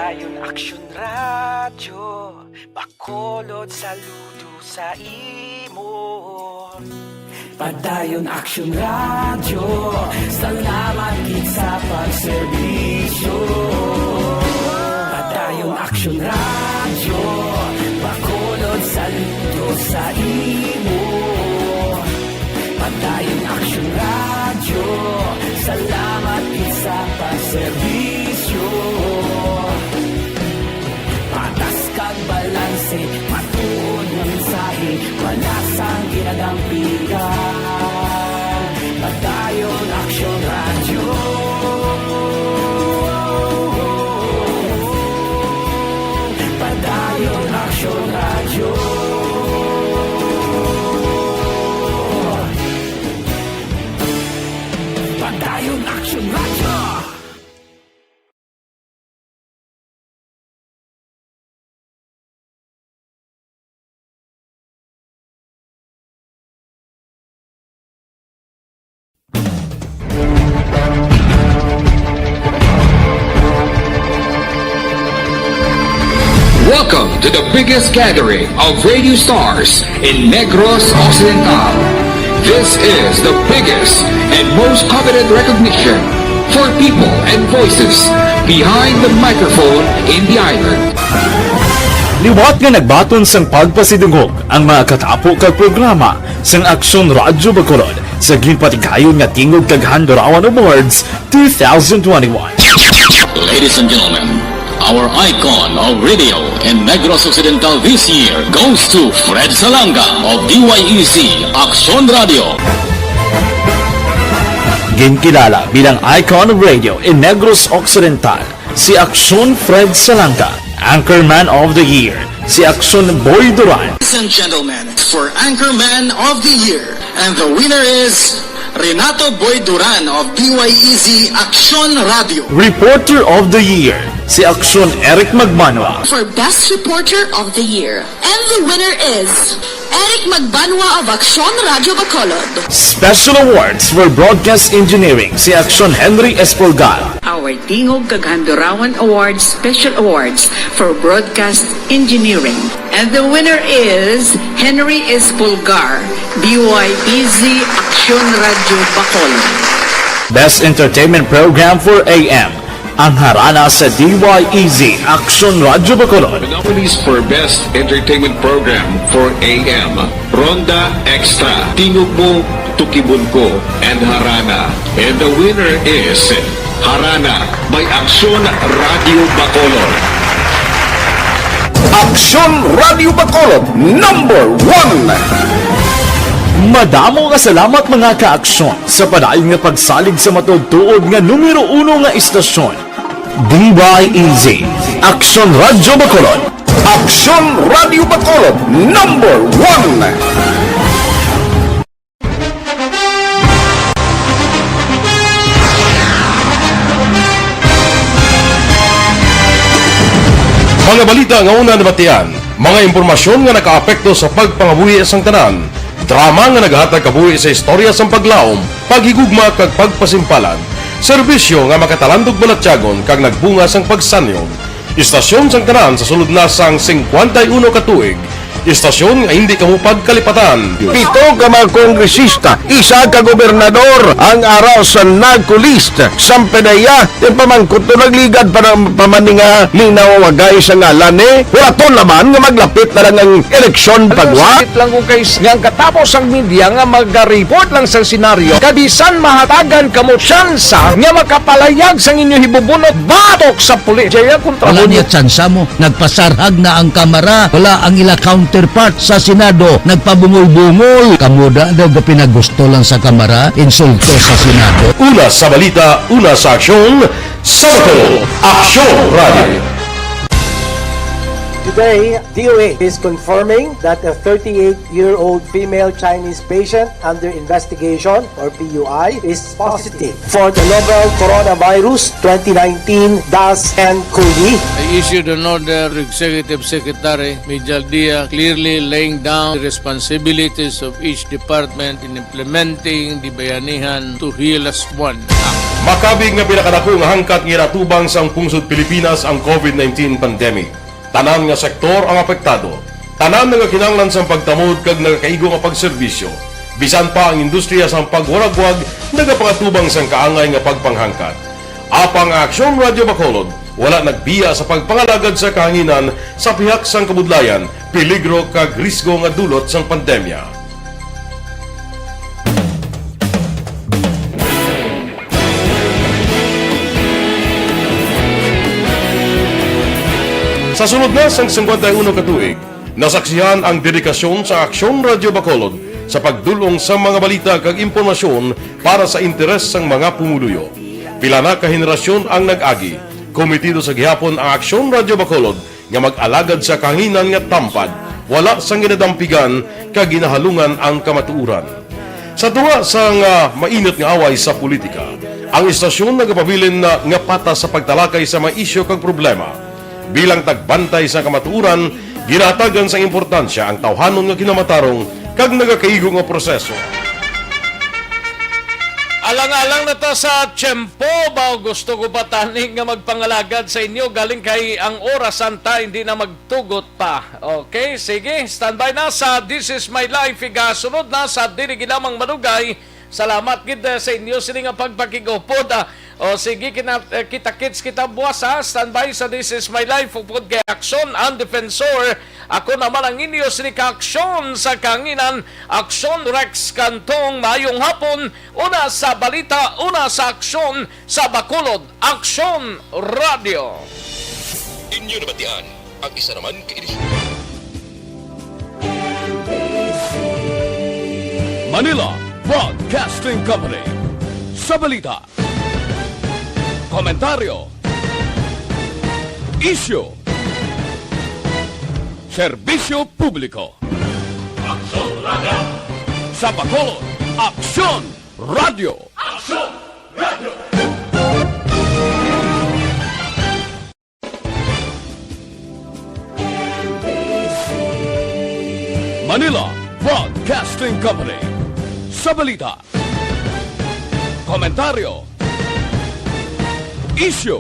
Padayon Aksyon Radyo, Bacolod, saludo sa imo. Padayon Aksyon Radyo, salamat gid sa pagserbisyo. Padayon Aksyon Radyo, Bacolod, saludo sa imo. Padayon Aksyon Radyo, salamat gid sa pagserbisyo. Patas kag balanse, matuod nga mensahe, wala sang ginadampigan. Padayon Aksyon Radyo. Padayon Aksyon Radyo. Padayon Aksyon Radyo. Welcome to the biggest gathering of radio stars in Negros Occidental. This is the biggest and most coveted recognition for people and voices behind the microphone in the island. Liwat nga nagbaton sang pagpasidungog ang mga katapo kag programa sang Aksyon Radyo Bacolod sa ginpatigayon nga Tingog kag Handurawan Awards two thousand twenty-one. Ladies and gentlemen, our icon of radio in Negros Occidental this year goes to Fred Salanga of D Y E Z Aksyon Radyo. Ginkilala bilang icon of radio in Negros Occidental si Aksyon Fred Salanga, Anchorman of the Year si Aksyon Boy Duran. Ladies and gentlemen, for Anchorman of the Year, and the winner is Renato Boy Duran of D Y E Z Aksyon Radyo. Reporter of the Year si Aksyon Eric Magbanwa. For Best Reporter of the Year, and the winner is Eric Magbanwa of Aksyon Radyo Bacolod. Special Awards for Broadcast Engineering si Aksyon Henry Espolgar. Our Tingog kag Handurawan Awards Special Awards for Broadcast Engineering. And the winner is Henry Espolgar, D Y E Z Aksyon Radyo Bacolod. Best Entertainment Program for A M, ang Harana sa D Y E Z Aksyon Radyo Bacolod. The nominees for Best Entertainment Program for A M, Ronda Extra, Tingog Mo, Tukibon Ko, and Harana. And the winner is Harana by Aksyon Radyo Bacolod. Aksyon Radyo Bacolod, number one. Madamo nga salamat, mga ka-aksyon, sa padayon nga pagsalig sa matuod-tuod nga numero uno nga istasyon, D Y E Z, Aksyon Radyo Bacolod. Aksyon Radyo Bacolod, number one. Mga balita nga una nabatian, mga impormasyon nga nakaapekto sa pagpangabuhi sang tanan, drama nga nagahatag kabuhi sa istorya sang paglaom, paghigugma kag pagpasimpalan, serbisyo nga makatalandog balatyagon kag nagbunga sang pagsanyog. Istasyon sang tanan sa sulod na sang singkwenta y uno ka tuig, istasyon nga hindi kamo pagkalipatan. Pito ka mga kongresista, isa ka gobernador ang ara sa NAGCO list. Samtang iya, ti pamangkot to nagligad pa ng pamaninga ni nawawagay sa ngalan ni. Wala to naman nga maglapit na lang ang eleksyon pagwa. Sakit lang kung kay nga ang katapos ang media nga magariport lang sa senaryo. Kabisan mahatagan kamo tsansa nga makapalayag sang inyo hibubunot batok sa pulis. Jaya kontra Wala mo niya tsansa mo. Nagpasarhag na ang Kamara. Wala ang ila counterpart sa Senado. Nagpabungol-bungol. Kamo da daw ga pinagusto lang sa Kamara, insulto sa Senado. Una sa balita, una sa aksyon, sa Bacolod, Aksyon Radio. Today, D O H is confirming that a thirty-eight-year-old female Chinese patient under investigation, or P U I, is positive for the novel coronavirus twenty nineteen dash N cov. I issued an order to Executive Secretary Mijal Dia, clearly laying down the responsibilities of each department in implementing the Bayanihan to Heal Us One Act. Makabig nga pinakadako nga hangkat nga ginatubang sang pungsod Pilipinas ang COVID nineteen pandemic. Tanan nga sektor ang apektado. Tanan nagakinahanglan sang pagtamod kag nagakaigo nga pagserbisyo. Bisan pa ang industriya sang pagwaragwag nagapangatubang sang kaangay nga pagpanghangkat. Apang ang Aksyon Radyo Bacolod wala nagbiya sa pagpangalagad sa kahanginan sa pihak sang kabudlayan, peligro kag risgo nga dulot sang pandemya. Sa sulod na sang singkwenta y uno ka tuig, nasaksihan ang dedikasyon sa Aksyon Radyo Bacolod sa pagdul-ong sa mga balita kag impormasyon para sa interes sang mga pumuluyo. Pila na ka henerasyon ang nag-agi, kumitido sa gihapon ang Aksyon Radyo Bacolod nga mag-alagad sa kahanginan nga tampad, wala sang ginadampigan kag ginahalungan ang kamatuoran. Sa tunga sang, ah, mainit nga away sa politika, ang istasyon nagapabilin na nga patas sa pagtalakay sa mga isyu kag problema. Bilang tagbantay sa kamatuoran, ginahatagan sang importansya ang tawhanon nga kinamatarong kag nagakaigo nga proseso. Alang-alang na ta sa tiyempo, ba, gusto ko pa tani nga magpangalagad sa inyo, galing kay ang oras anta hindi na magtugot pa. Okay, sige, standby na sa This Is My Life. Igasunod na sa dili lamang madugay. Salamat gid, eh, sa inyo sini nga pagpakig-upod, ah. O sige, kina-, eh, kita-kits kita buwas, ha. Standby sa This Is My Life, upod kay Aksyon ang Defensor. Ako naman ang inyo sini ka Aksyon sa Kahanginan, Aksyon Rex Cantong. Maayong hapon. Una sa balita, una sa aksyon sa Bacolod, Aksyon Radyo. Inyo nabatian ang isa naman ka edisyon. Manila Broadcasting Company. Sa balita, komentaryo, isyu, serbisyo publiko. Aksyon Radyo. Sa Bacolod, Aksyon Radyo. Aksyon Radyo. Manila Broadcasting Company. Sa balita, komentaryo, isyu,